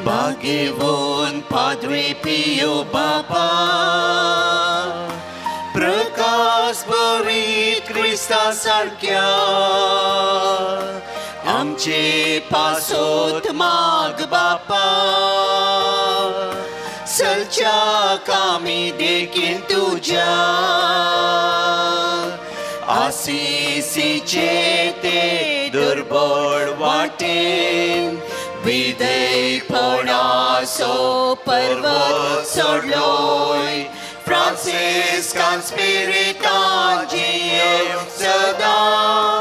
S3: भाग्यवान पाद्रे पियो बापा प्रकाश भरीत क्रिस्ता सारक्या आमचे पासोत माग बापा सलच्या कामी देखीन तुज्या आसिसीचे ते दुर्बळ वाटेन विधेयपणाचो पर्वत सोडलोय. फ्रांसिस्कान स्पिरितान जियेवंक सदां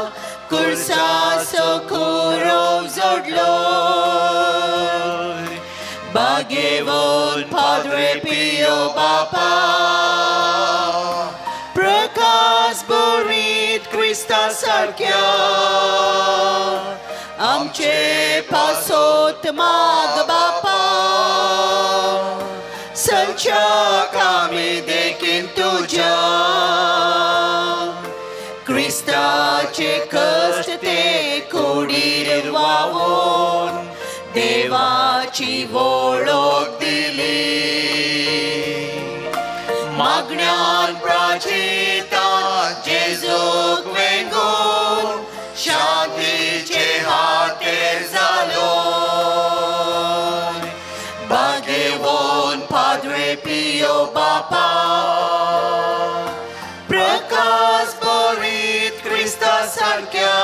S3: कुर्साचो कुरोव जोडलोय. भाग्यवान पाद्रे पियो बापा प्रकाश भरीत क्रिस्ता सारक्या आमचे पासोत माग बापा सलच्या कामी देखीन तुज्या क्रिस्ताचे कष्ट ते कुडीर वावोन देवाची वळख दिली. मागण्यान प्राचितान जेजूक वेंगून शांतीचे हाते जालो. भाग्यवान पाद्रे पियो बापा, प्रकाश बरीत क्रिस्ता सारक्या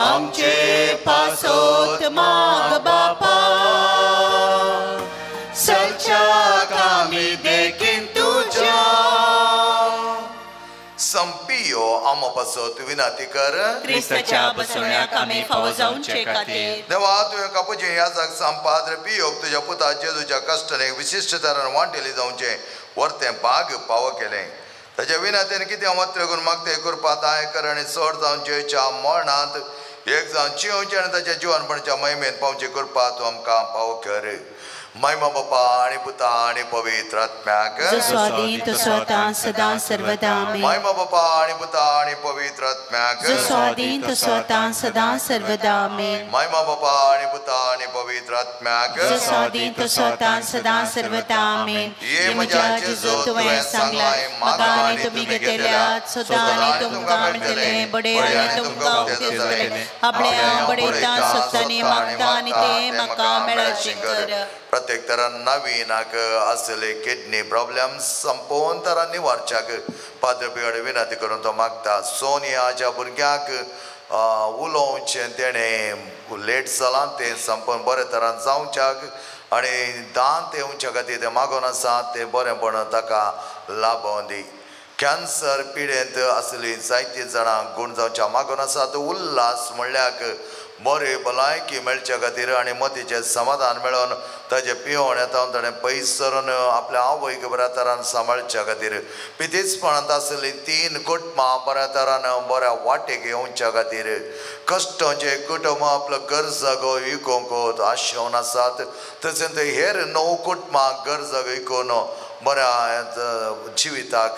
S3: आमचे पासोत माग बापा, सलच्याक आमी देखीन तुज्या.
S2: संपियो आमो पासत विनंती कर.
S3: क्रिस्ताच्या बसवण्याक आमी फावो जावचे खातीर.
S2: देवा तुवें कापुचे ह्या जाग सांपाद्रे पियोक तुज्या पुता जेजूच्या कश्टान एक विशिश्ट तरान वांटेली जावचें वर्तें भाग पावो केलें. ताच्या विनंतीन कितें वत्र करून मागते कृपा दाय कर आनी चड जावन जेच्या मरणांत एक जावन जिवचें आनी ताच्या जिवनपणाच्या महिमेन पावची कृपा तूं आमकां पावो कर. महिमा बापा आनी पुता आनी पवित्र आत्म्याक.
S3: जसो आदी तसो आतां सदां सर्वदा आमेन.
S2: महिमा बापा आनी पुता आनी पवित्र आत्म्याक.
S3: जसो आदी तसो आतां सदां सर्वदा आमेन.
S2: महिमा बापा आनी पुता आनी पवित्र आत्म्याक.
S3: जसो आदी तसो आतां सदां सर्वदा आमेन.
S2: ये म्हज्या जेजू तुवें
S3: सांगलां म्हाका आनी तुमी घेतल्यात, सदां आनी तुमकां मेळटलें, बडे आनी तुमकां उक्तें जातलें. आपले हांव बडयतां सोदतां मागता आनी तें म्हाका मेळचें कर.
S2: प्रत्येक तरा नवीनाक आसले किडनी प्रॉब्लेम संपोवन तरा निवारच्याक पाद्रे पियो विनंती करून तो मागता. सोनियाच्या भुरग्याक उलोवचें तेणें लेट जालां तें संपोवन बरे तरान जावच्याक आनी दांत येवच्या खातीर तें मागोन आसा तें बरेंपण ताका लाभोवन दी. कॅन्सर पिडेंत आसली जायतीं जाणां गूण जावच्या मागोन आसात. उल्हास म्हणल्याक बरी भलायकी मेळच्या खातीर आनी मतीचें समाधान मेळोवन ताजें पिवण येता ताणें पयस सरून आपल्या आवयक बऱ्या तरान सांबाळच्या खातीर पितीचपणांत आसली 3 कुटुंबां बऱ्या तरान बऱ्या वाटेक येवच्या खातीर कश्टांचे कुटुंब आपलो घर जागो विकोवंक आशेवन आसात. तशेंच हेर 9 कुटुंबां घर जागो विकून बऱ्या जिविताक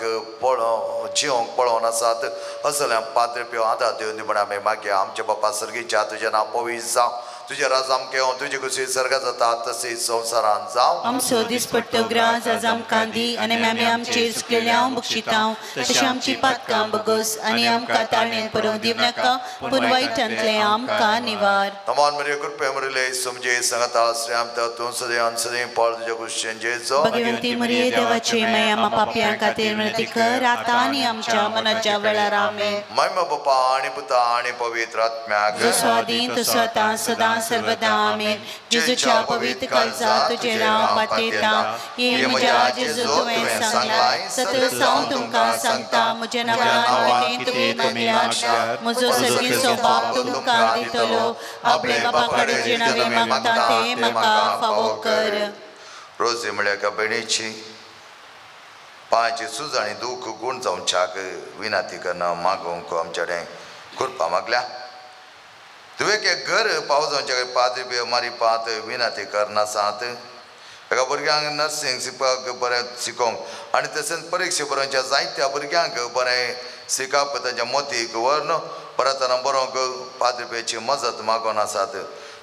S2: जिवंक पळोवन आसात. असल्या पाद्रे पियो आदार दिवन दी म्हण आमी मागया. आमच्या बापा सर्गीच्या तुजें नांव पवित्र जावं, तुजें राज आमकां येवं, तुजी खुशी सर्गात जाता तशी संवसारांत जावं.
S3: आमचो दिसपट्टो ग्रास आज आमकां दी आनी आमी आमचेर चुकलेल्यांव बक्षितांव तशें आमची पातकां बगस आनी आमकां ताळणेन परोवंक दिवं नाका, पूण वायटांतलें आमकां निवार.
S2: नमन मरिया कृपे मरिले समजे सांगता श्री आमच्या तूं सदैव सदैव पाळ तुज्या कुशीन जेजो.
S3: भगवंती मरिये देवाची माया आम्हा पापयां खातीर विनंती कर आतां आनी आमच्या मनाच्या वेळार आमेन.
S2: महिमा बापा आनी पुता आनी पवित्र आत्म्याक.
S3: जसो आदी तसो आतां सदां सर्वदा आमेन. जेजूच्या पवित्र काळजा तुजें नांव पातयतां. ये म्हज्या जेजू तुवें सांगलां सतत हांव तुमकां सांगता, म्हज्या नांवान कितें तुमी मागल्यार म्हजो सर्गीचो बाप तुमकां दितलो. आपले बापा कडेन जें हांवें मागता तें म्हाका फावो कर.
S2: रोजी म्हळ्यार एका भयणीची पांयची सूज आनी दूख गूण जावच्याक विनंती करना मागोवंक आमच्या कडेन कृपा मागल्या. तुवें एक घर पावो जावच्या पाद्रे पियो मारी पात विनंती करना सात. एका भुरग्यांक नर्सिंग शिकपाक बरें शिकोवंक आनी तशेंच परिक्षा बरोवच्या जायत्या भुरग्यांक बरें शिकप तांच्या मोतीक व्हरून परत बरोवंक पाद्रे पियोची मजत मागोवन आसात.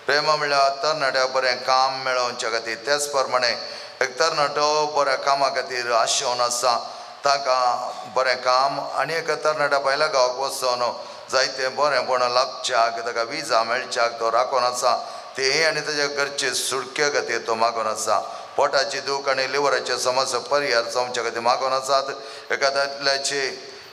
S2: प्रेमा म्हणल्यार तरणाट्या बरें काम मेळोवच्या खातीर तेच प्रमाणे एक तरणाटो बऱ्या कामा खातीर आशेवन आसा ताका बरें काम आनी एक तरणाट्या भायल्या गांवाक वचोन जायते बरेंपण लाभच्याक ताका विजा मेळच्याक तो राखोन आसा तें आनी ताच्या घरचे सुटके खातीर तो मागोन आसा. पोटाची दूख आनी लिवराचे समस्या परिहार जावच्या खातीर मागोन आसात. एका दादल्याचे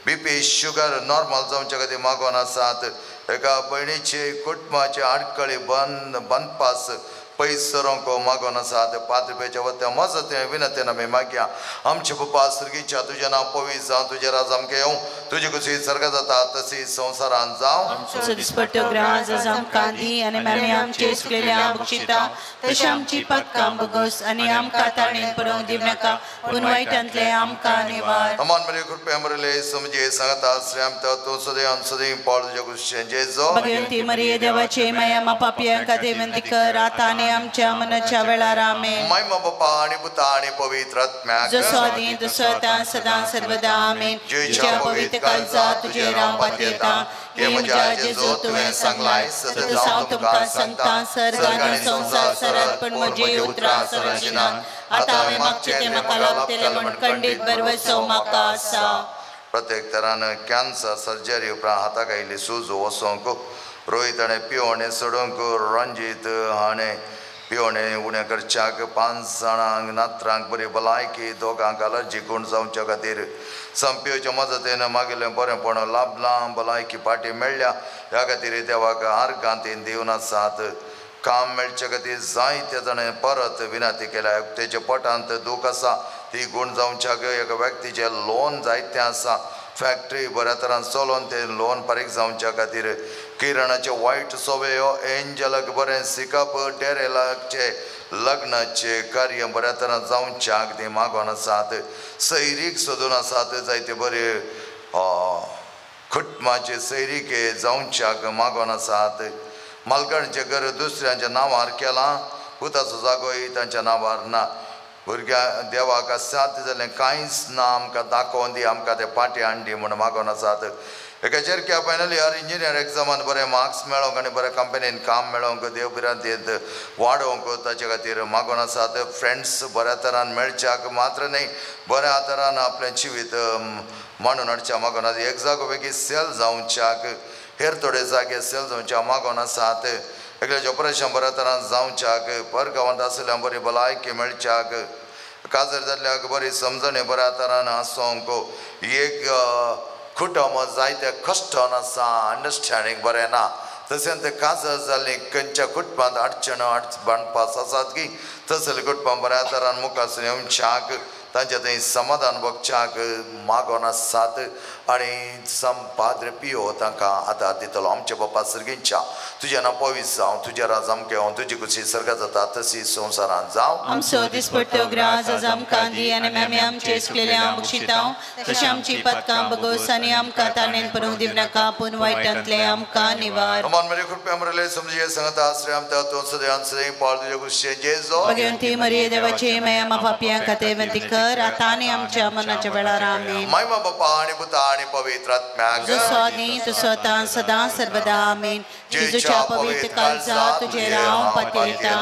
S2: बीपी शुगर नॉर्मल जावच्या खातीर मागोन आसात. एका भयणीचे कुटुंबाचे आडखळी बंदपास पयस सरोंक मागोन आसात. पाद्रे पियोच्या वत्या मजत विनंतीन आमी मागया. आमचे बापा सर्गीच्या तुजें नांव पवित्र जावं, तुजें राज आमकां येवं, तुजी खुशी सर्गात जाता तशी संवसारांत जावं.
S3: आमचो दिसपट्टो ग्रास आज आमकां दी आनी आमी आमचे चुकलेल्यांव बक्षितांव तशें आमची पातकां बगस आनी आमकां ताळणेन परोवंक दिवं नाका, पूण वायटांतलें आमकां निवार.
S2: नमन मरिया कृपे मरिले समजे सांगता श्री आमच्या तूं सदैव सदैव पाळ तुज्या कुशीन जेजो.
S3: भगवंती मरिये देवाची माया आम्हा पापयां खातीर विनंती कर आतां आनी आमच्या मनाच्या वेळार आमेन.
S2: महिमा बापा आनी पुता आनी पवित्र आत्म्याक.
S3: जसो आदी तसो आतां सदां सर्वदा आमेन. जेजूच्या पवित्र पवित्र काळजा तुजेर हांव पातयेता. हे म्हज्या जेजू तुवें सांगलाय सत हांव तुमकां सांगता सर्ग आनी संवसार सरत पण म्हजी उतरां सरशिनात. आतां हांवें मागचें तें म्हाका लाभतलें म्हण खंडीत भरवसो म्हाका आसा.
S2: प्रत्येक तरान कॅन्सर सर्जरी उपरांत हाताक आयिल्ली सूज वचोंक रोहित हाणें पिवणे सोडूंक रंजीत हाणें पिवणे उणें करच्याक 5 जाणांक नात्रांक बरी भलायकी दोगांक अलर्जी गूण जावच्या खातीर संपियोच्या मजतीन मागयलें बरेंपण लाभलां भलायकी फाटी मेळ्ळ्या ह्या खातीर देवाक आर्गांतीन दिवन आसात. काम मेळचे खातीर जायते जाणें परत विनंती केल्या. तेच्या पोटांत दूख आसा ती गूण जावच्याक एका व्यक्तीचें लोन जायतें आसा फॅक्टरी बऱ्या तरान चलोवन तें लोन फारीक जावच्या खातीर किरणाचे वायट सवयो एंजलाक बरें शिकप डेरेलाचे लग्नाचे कार्य बऱ्या तरान जावच्याक ती मागोन आसात. सैरीक सोदून आसात जायते बरे कुटुंबाचे सैरिके जावच्याक मागोन आसात. मालकांचें घर दुसऱ्यांच्या नांवार केलां पुताचो जागोय तांच्या नांवार ना. भुरग्यां देवाक साथ जालें कांयच ना आमकां दाखोवन दी आमकां ते पाटी हाडली म्हूण मागोन आसात. एका चेरक्या फायनल इयर इंजिनियर एग्जामान बरे मार्क्स मेळोंक आनी बऱ्या कंपनीन काम मेळोंक देव भिरांतेंत वाडोवंक ताचे खातीर मागोन आसात. फ्रेंड्स बऱ्या तरान मेळच्याक मात्र न्हय बऱ्या तरान आपलें जिवीत मांडून हाडच्या मागोन आसात. एक जागो बेगीन सेल जावच्याक हेर थोडे जागे सेल जावच्या मागोन आसात. एकल्याचें ऑपरेशन बऱ्या तरान जावच्याक परगांवांत आशिल्ल्या बरी भलायकी मेळच्याक काजर जाल्ल्याक बरी समजणी बऱ्या तरान आसूंक एक कुटुंब जायते कश्टान आसा अंडरस्टँडींग बरें ना तशें तें काजर जाल्ली खंयच्या कुटुंबांत अडचण बांदपास आसात की तसले कुटुंबां बऱ्या तरान मुखार येवच्याक तांच्या थंय समाधान बगच्याक मागोन आसात. आनी पाद्रे पियो तांकां आदार दितलो. आमच्या बापा सर्गींच्या तुजें नांव पवित्र जावं तुजें राज आमकें येवं तुजी खुशी सर्गात जाता तशी संवसारांत जावं.
S3: आमचो दिसपट्टो ग्रास आज आमकां दी आनी आमी आमचे चुकलेल्यांक बक्षितांव तशें आमची पातकां बगोस आनी आमकां ताणें पडूंक दिवनाका पूण वायटांतलें आमकां निवार.
S2: अमान मरे कृपया मरले समजिये संगत आश्रय आमच्या तूं सदैव सदैव पाळ तुजे खुशे जेजो.
S3: भगवंती मरिये देवाची माया पापयां खातीर विनंती कर आतां आनी आमच्या मरणाच्या वेळार. आमेन.
S2: महिमा बापा आनी पुता आनी पवित्र आत्म्याक
S3: जसो आदी तसो आतां सदां सर्वदा. आमेन. जेजूच्या पवित्र काळजा तुजेर हांव पातयेता.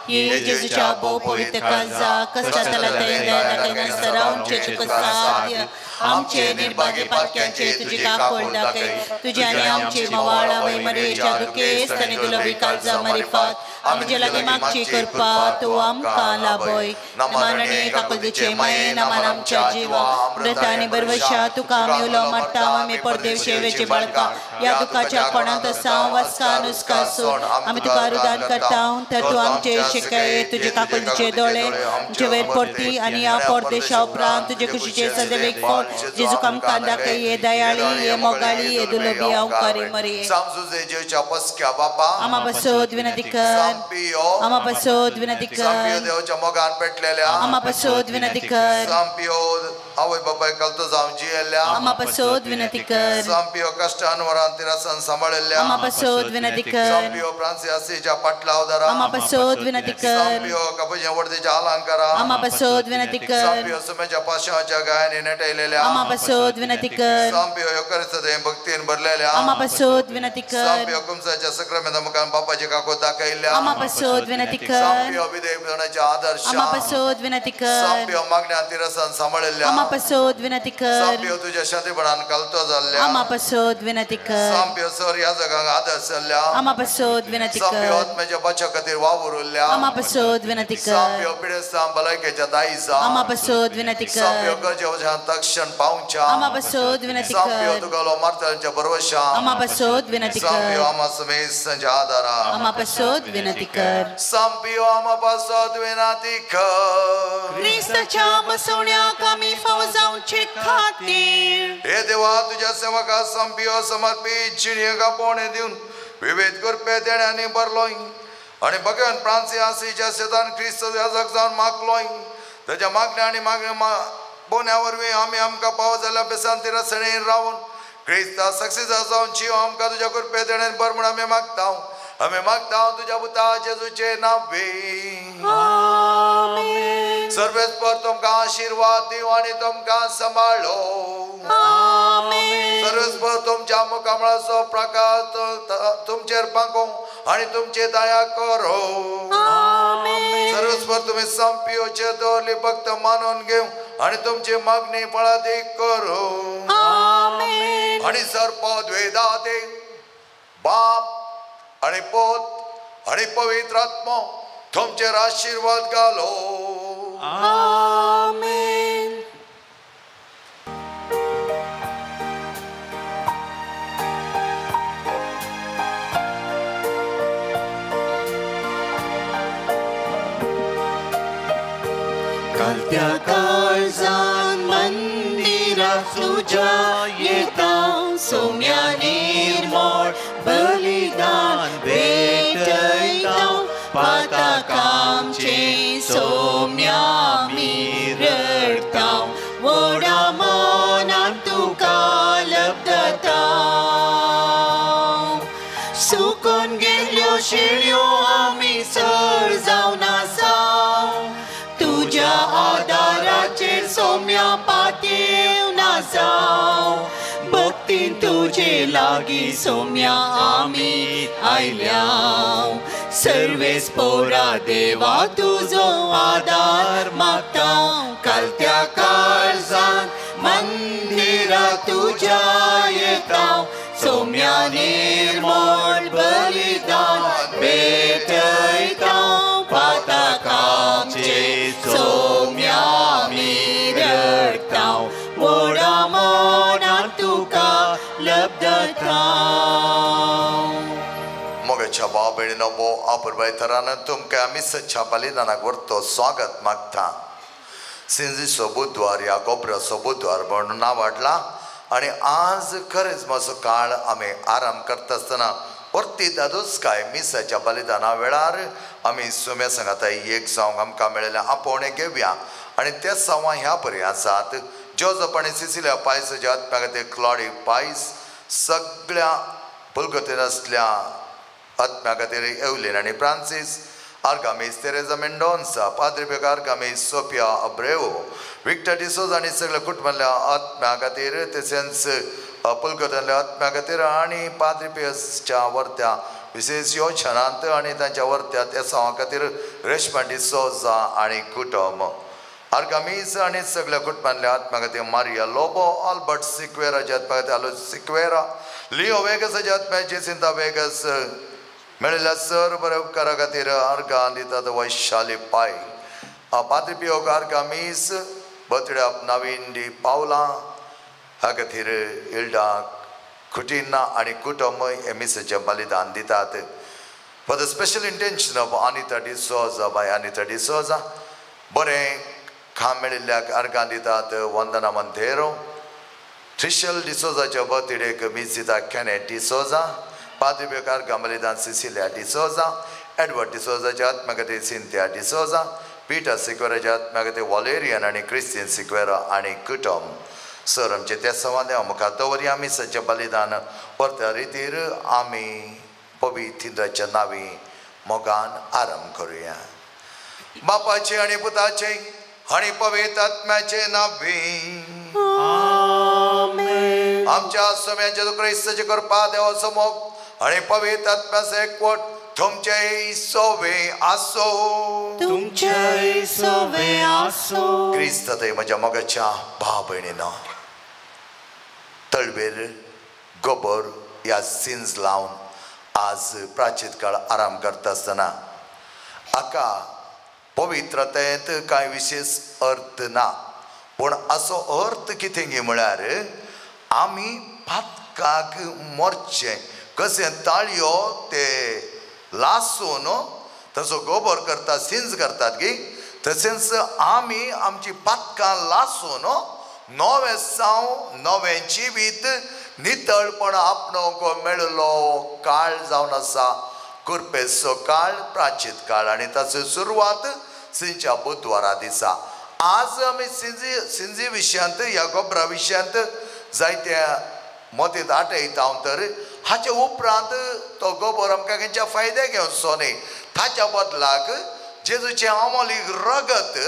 S3: हे जेजूच्या भोव पवित्र काळजा कश्टांतल्या दाखयनासतना रावचें तुका साध्य आमचे निर्भागी पातक्यांचे तुजी काकूळ दाखय. तुजे आनी आमचे मवाळ आवय मरियेच्या दुखेस्त आनी दुलबी काळजा मारिफात आमचे लागीं मागची कृपा तूं आमकां लाभय. नमन आनी काकुळतीचे माये नमन आमच्या जिवा मृत आनी बरवशा तुका आमी उलो मारता. आमी परदेव शेवेची बाळकां ह्या दुखाच्या कोणांत आसा वस्का नुस्का सोड आमी तुका रुदान करता. तर तूं आमचे शिकय तुजे काकुळतीचे दोळे आमचे वयर परती आनी ह्या परदेशा उपरांत तुजे खुशीचे सदैव एक फावट जेजूक आमकां दाखय. हे दयाळी हे मोगाळी हे दुलबी हांव करी मरिये. आमा पासत विनंती कर. आमा पासत विनंती कर.
S2: देवाच्या मोगान पेटलेल्या
S3: आमा पासत विनंती कर.
S2: आवय बापाय कलतो जावन जियेल्ल्या
S3: आमा पासत विनंती कर.
S2: सांपियो कश्टान वरान तिरासान सांबाळिल्ल्या
S3: आमा पासत विनंती कर.
S2: सांपियो फ्रांसियासीच्या पाटलावदारा
S3: आमा पासत विनंती कर.
S2: सांपियो कपुच्या वडदीच्या अलंकारा
S3: आमा पासत विनंती कर.
S2: सांपियो सुमेच्या पाशाच्या गायनी नेटयलेल्या
S3: आमा पासत विनंती कर.
S2: सांपियो योकरिस्त भक्तीन भरलेल्या
S3: आमा पासत विनंती कर.
S2: सांपियो कुमसाच्या सक्रामेंता मुखार बापाची काकूत दाखयल्ल्या
S3: आमा पासत विनंती कर.
S2: सांपियो विधेयपणाच्या आदर्श
S3: आमा पासत विनंती कर.
S2: सांपियो मागण्या तिरसान सांबाळिल्ल्या
S3: आमा पासत विनंती कर.
S2: सांपियो तुज्या शांतीपणान कलतो जाल्ल्या
S3: आमा पासत विनंती कर.
S2: सांपियो सर ह्या जगांक आदर्श जाल्ल्या
S3: आमा पासत विनंती कर.
S2: सांपियो आत्म्याच्या बचा खातीर वावुरल्या
S3: आमा पासत विनंती कर.
S2: सांपियो पिडेस्तां भलायकेच्या दायजा
S3: आमा पासत विनंती कर.
S2: सांपियो गरजेच्या तक्षण पावच्या
S3: आमा पासत विनंती कर.
S2: सांपियो तुगेलो मारतल्यांच्या भरवशा
S3: आमा पासत विनंती कर.
S2: सांपियो आमा समेस्तांच्या आदारा
S3: आमा पासत विनंती कर.
S2: सांपियो आमा पासत विनंती कर.
S3: क्रिस्ताच्या बसवण्याक आमी फाव जावचे खातीर
S2: हे देवा तुज्या सेवका सांपियो समर्पीत जिणेक आपोवणें दिवन विविध कृपे देण्यांनी भरलोय आनी भगवान फ्रांसियासीच्या शेतान क्रिस्त याजक जावन मागलोय ताच्या मागण्या आनी मागण्या बोन्या वरवीं आमी आमकां पाव जाल्या बेसांती रसणेन रावन क्रिस्ता सक्सेस जावन जीव आमकां तुज्या कृपे देण्यान भर म्हूण आमी मागता. आमी मागता तुज्या पुता जेजूचे नांवे.
S3: आमेन.
S2: सर्वेस्पर तुमकां आशिर्वाद दिवं आनी तुमकां सांबाळो.
S3: आमेन.
S2: तुमच्या मुखामळाचो प्रकाश तुमचेर पांगो आणि तुमचे दया करो. सर्वस्वर तुम्ही संपियोचे दवरली भक्त मानून घेऊ आणि तुमची मागणी फळादीक करो. आणि सर्पद्वेदा देव बाप आणि पोत आणि पवित्र आत्मा तुमचेर आशीर्वाद घालो.
S3: आमेन. कालत्या काळजान मंदिरा तुज्या येता सोम्या निर्मळ बलिदान भेटयता पातकांचे सोम्या मी रडता व्हडा मनान तुका लब्धता. सुकून गेल्यो शेळयो आमी सर जावन आसा तुज्या आदाराचेर सोम्या पातेवन आसा. भक्तीन तुजे लागीं सोम्या आमी आयल्या सर्वेस पोरा देवा तुजो आदार मागता. कालत्या काळजान मंदिरा तुज्या येता सोम्या निर्मळ बलिदान भेटयता पातकांचे सोम्या मी रडता व्हडा मनान तुका लब्धता.
S2: मोगाच्या भाव भयणीनो भोव अपुरबाय थरान तुमकां आमी सच्च्या बलिदानाक व्हरतो स्वागत मागता. सिंजीचो बुधवार ह्या गोबराचो बुधवार म्हणून नांव वाडला आनी आज खरेंच मातसो काळ आमी आराम करता आसतना परती दादोस काय मिसाच्या बलिदाना वेळार आमी सोम्या सांगाता एक जावंक आमकां मेळिल्लें आपोवणें घेवया. आनी ते सवां ह्या बरी आसात जोजफ आनी सिसिलिया पायसाच्या आत्म्या खातीर क्लॉडी पायस सगळ्या पुलगतीन आसल्या आत्म्या खातीर एवलीन आनी फ्रांसीस आर्गामीस तेरेजा मेंडोन्सा पाद्री बेग आर्गामीस सोफिया अब्रेवो विक्टर डिसोजा आनी सगळ्या कुटुंबांतल्या आत्म्या खातीर तशेंच पुलगतांतल्या आत्म्या खातीर आनी पाद्री पियसच्या वर्त्या विशेष योजनांत आनी तांच्या वर्त्या त्या सवां खातीर रेशमा डिसोजा आनी कुटुंब आर्गामीस आनी सगळ्या कुटुंबांतल्या आत्म्या खातीर मारिया लोबो आल्बर्ट सिक्वेराच्या आत्म्या खातीर आलो सिक्वेरा लिओ वेगसाच्या आत्म्या जेसिंता वेगस मेळिल्ल्या सर बऱ्या उपकारा खातीर आर्गां दितात वैशाली पाय पाद्री पियोक आर्गामीस बर्थडे नवीन डी पावलां ह्या खातीर इल्डा खुटिन्ना आनी कुटुंब हे मिसाचें बलिदान दितात. For the special intention of Anita D'Souza by Anita D'Souza बरें खाम मेळिल्ल्याक आर्गां दितात वंदना मंतेरो ट्रिशल डिसोजाच्या बर्थडेक मीस दिता कॅनेट डिसोजा पाद्री बेकार आर्गां बलिदान सिसिलिया डिसोजा एडवर्ड डिसोजाच्या आत्म्या खातीर सिंथिया डिसोजा पिटर सिक्वेराच्या आत्म्या खातीर वॉलेरियन आनी क्रिस्तीन सिक्वेरा आनी कुटुंब. सर आमचे त्या सवां मुखार दवरया आमी सच्चें बलिदान परत्या रितीर आमी पवित्र नांवी मोगान आरंभ करुया. बापाचे आनी पुताचे आनी पवित्र आत्म्याचे नांवी आमच्या सोम्याचे क्रिस्ताचे कृपा देवाचो मोग आनी पवित्र आत्म्याचो एकवट तुमचे सोवे आसो.
S3: तुमचे सोवे आसो.
S2: क्रिस्त थंय म्हज्या मोगाच्या भाव भयणीनो तळवेर गोबर ह्या सिंज लावन आज प्राचीन काळ आराम करता आसतना हाका पवित्रतेंत कांय विशेष अर्थ ना पूण असो अर्थ कितें गी म्हळ्यार आमी पातकाक मरचें कशें ताळयो ते लासून तसो गोबर करतात सिंज करतात गी तशेंच आमी आमची पातकां लासून नवें साव नवें जिवीत नितळपण आपणोवंक मेळिल्लो काळ जावन आसा कुर्पेचो काळ प्राचीन काळ आनी ताची सुरवात सिंच्या बुधवारा दिसा. आज आमी सिंजी सिंजी विशयांत ह्या गोबरा विशयांत जायत्या मतींत आठयता हांव तर हाचे उपरांत तो गोबर आमकां खंयच्या फायदे घेवचो न्ही ताच्या बदलाक जेजूचें अमोलीक रगत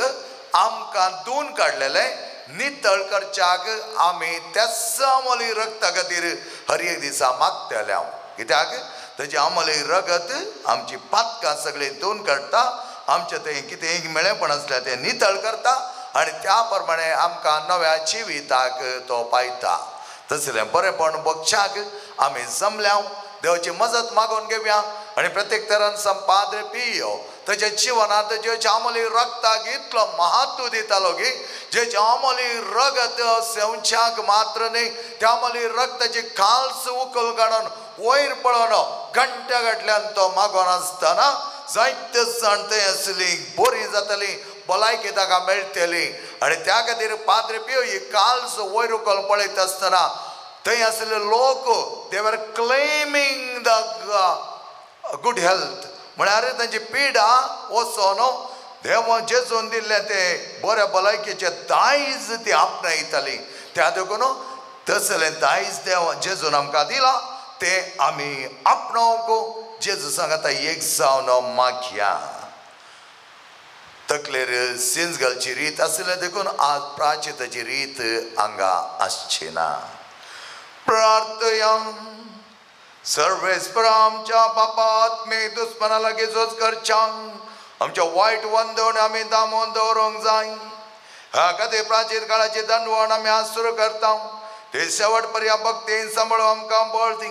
S2: आमकां धुवन काडलेलें नितळ करच्याक आमी त्याच आमोली रगता खातीर हर एक दिसा मागतले हांव. कित्याक तेजें आमोली रगत आमची पातकां सगळीं धुवन काडटा, आमचें तें कितें मेळेपण आसल्यार तें नितळ करता आनी त्या प्रमाणे आमकां नव्या जिविताक तो पायता. तसलें बरेंपण बक्षाक आमी जमल्या, देवाची मजत मागून घेवया आनी प्रत्येक तरान संपाद्रे पियो तेच्या जिवनांत जेच्या आमोली रगताक इतलो महत्व दितालो की जेच्या आमोली रगत सेवच्याक मात्र न्ही, त्या आमोली रगताची काल्स उकल काडून वयर पळोवन घंट्या घातल्यान तो मागोन आसतना जायते जाण थंय आसली बरी जातली, भलायकी ताका मेळटली. आनी त्या खातीर पाद्रे पियो ही काल्स वयर उकल पळयत आसतना थंय आसले लोक they were claiming the good health, म्हळ्यार तांची पिडा वचोन देवा जेजून दिल्लें तें बऱ्या भलायकेचें दायज ती आपणायताली. त्या देखून तसलें दायज देवा जेजून आमकां दिलां तें आमी आपणावंक जेजू सांगता एक जावन मागया. तकलेर सिंज घालची रीत आसली देखून आज प्राचिताची रीत हांगा आसची ना. प्रार्थया. सर्वेस्पर आमच्या बापात मे दुस्मना लागीं झूज करच्यांक आमच्या वायट वंदवण आमी दामोवन दवरूंक जाय. ह्या खातीर प्राचीन काळाची दंडवण आमी आज सुरू करता, ते शेवट पर्यंत भक्तीन सांबाळून आमकां बळ दी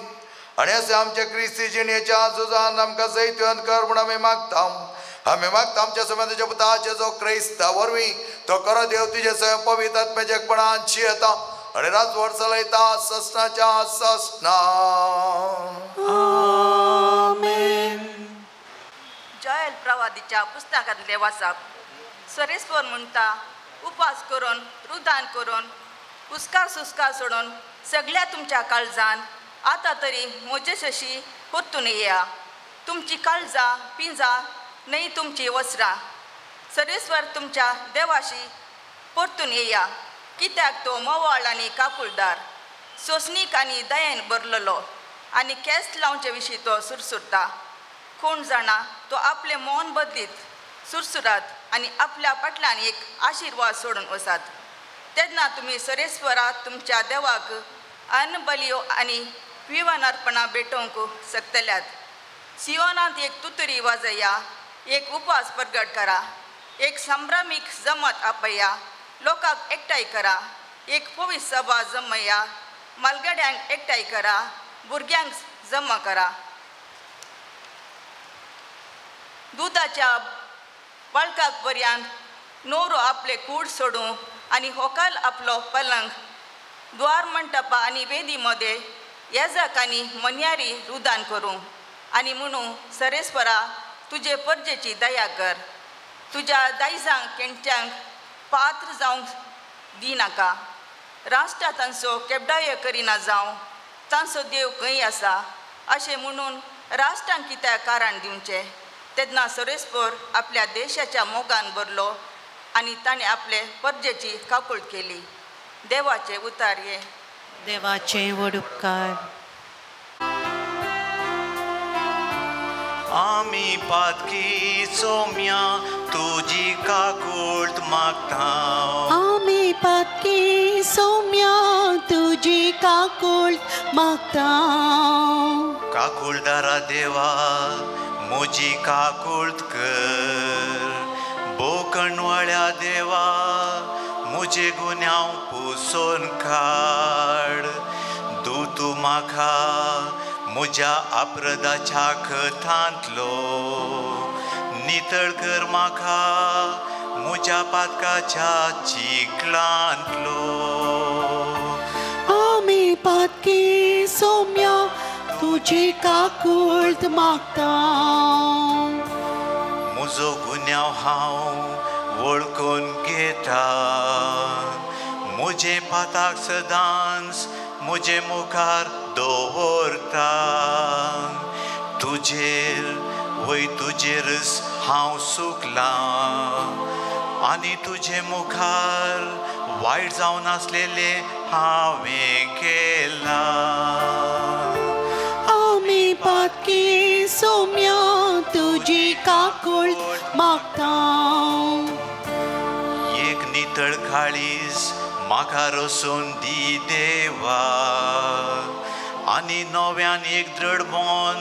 S2: आनी अशें आमच्या क्रिस्ती जिणेच्या झुजान आमकां जैतवंत कर म्हूण आमी मागता. आमी मागता आमच्या समाजाच्या पुताचे जो क्रिस्ता वरवीं तो खरो देव तुजे स्वयं पवित्र आत्म्याच्या एकपणान जियेता आनी राजवट चलयता ससनाच्या ससना.
S3: आमेन.
S4: जॉयल प्रवादीच्या पुस्तकांतले वाचप. सरेस्वर म्हणटा, उपास करून रुदान करून हुस्कार सुस्कार सोडून सगळ्या तुमच्या काळजान आतां तरी म्हजे शशी परतून येया. तुमची काळजां पिंजां न्हय तुमची वस्त्रां. सरेस्वर तुमच्या देवाशी परतून येया, कित्याक तो मोवाळ आनी काकुळदार, सोंसणीक आनी दयेन भरलेलो आनी केंस लावचे विशीं तो सुरसुरता. कोण जाणा तो आपलें मौन बदलीत सुरसुरात आनी आपल्या फाटल्यान एक आशिर्वाद सोडून वसात. तेन्ना तुमी सरेस्वरा तुमच्या देवाक अन्न बलयो आनी विवान अर्पणां भेटोवंक शकतल्यात. सियोनांत एक तुतरी वाजया, एक उपास प्रगट करा, एक संभ्रमीक जमत आपया, लोकांक एकठांय करा, एक पवित्र सभा जमया, मालगड्यांक एकठांय करा, भुरग्यांक जमा करा. दुदाच्या बाळकाक पर्यंत नवरो आपले कूड सोडूं आनी होकाल आपलो पलंग द्वार मंटपा आनी वेदी मदें येजाक आनी मन्यारी रुदान करूं आनी म्हणू, सरेस्वरा तुजे परजेची दया कर, तुज्या दायजांक केंट्यांक पात्र जावंक दिनाका. राष्ट्रां तांचो केबडाय करिना जावं, तांचो देव खंय आसा अशें म्हणून राष्ट्रांक कित्याक कारण दिवचें. तेन्ना सरेस्वर आपल्या देशाच्या मोगान भरलो आनी ताणें आपले परजेची काकूळ केली. देवाचे उतार हे.
S3: देवाचे व्हड उपकार.
S5: आमी पातकी सोम्या तुजी काकूळत मागता,
S3: आमी पातकी सोम्या तुजी काकूळत मागता.
S5: काकुळदारा देवा म्हजी काकूळत कर, बोकणवाळ्या देवा म्हजे गुन्यांव पुसोन काड. दू तूं म्हाका म्हज्या अपराधाच्या खतांतलो, नितळ कर म्हाका म्हज्या पातकाच्या चिखलांतलो.
S3: आमी पातकी सोम्या तुजी काकूळत मागता.
S5: म्हजो गुन्यांव हांव वळखून घेता, म्हजें पाताक सदांच म्हजे मुखार दवरता. तुजेर वय तुजेरच हांव सुकलां आनी तुजे मुखार वायट जावन आसलेलें हांवें केलां.
S3: आमी पातकी सोम्या तुजी काकूळत मागता.
S5: एक नितळ काळीज म्हाका रसून दी देवा आनी नव्यान एक दृढ मन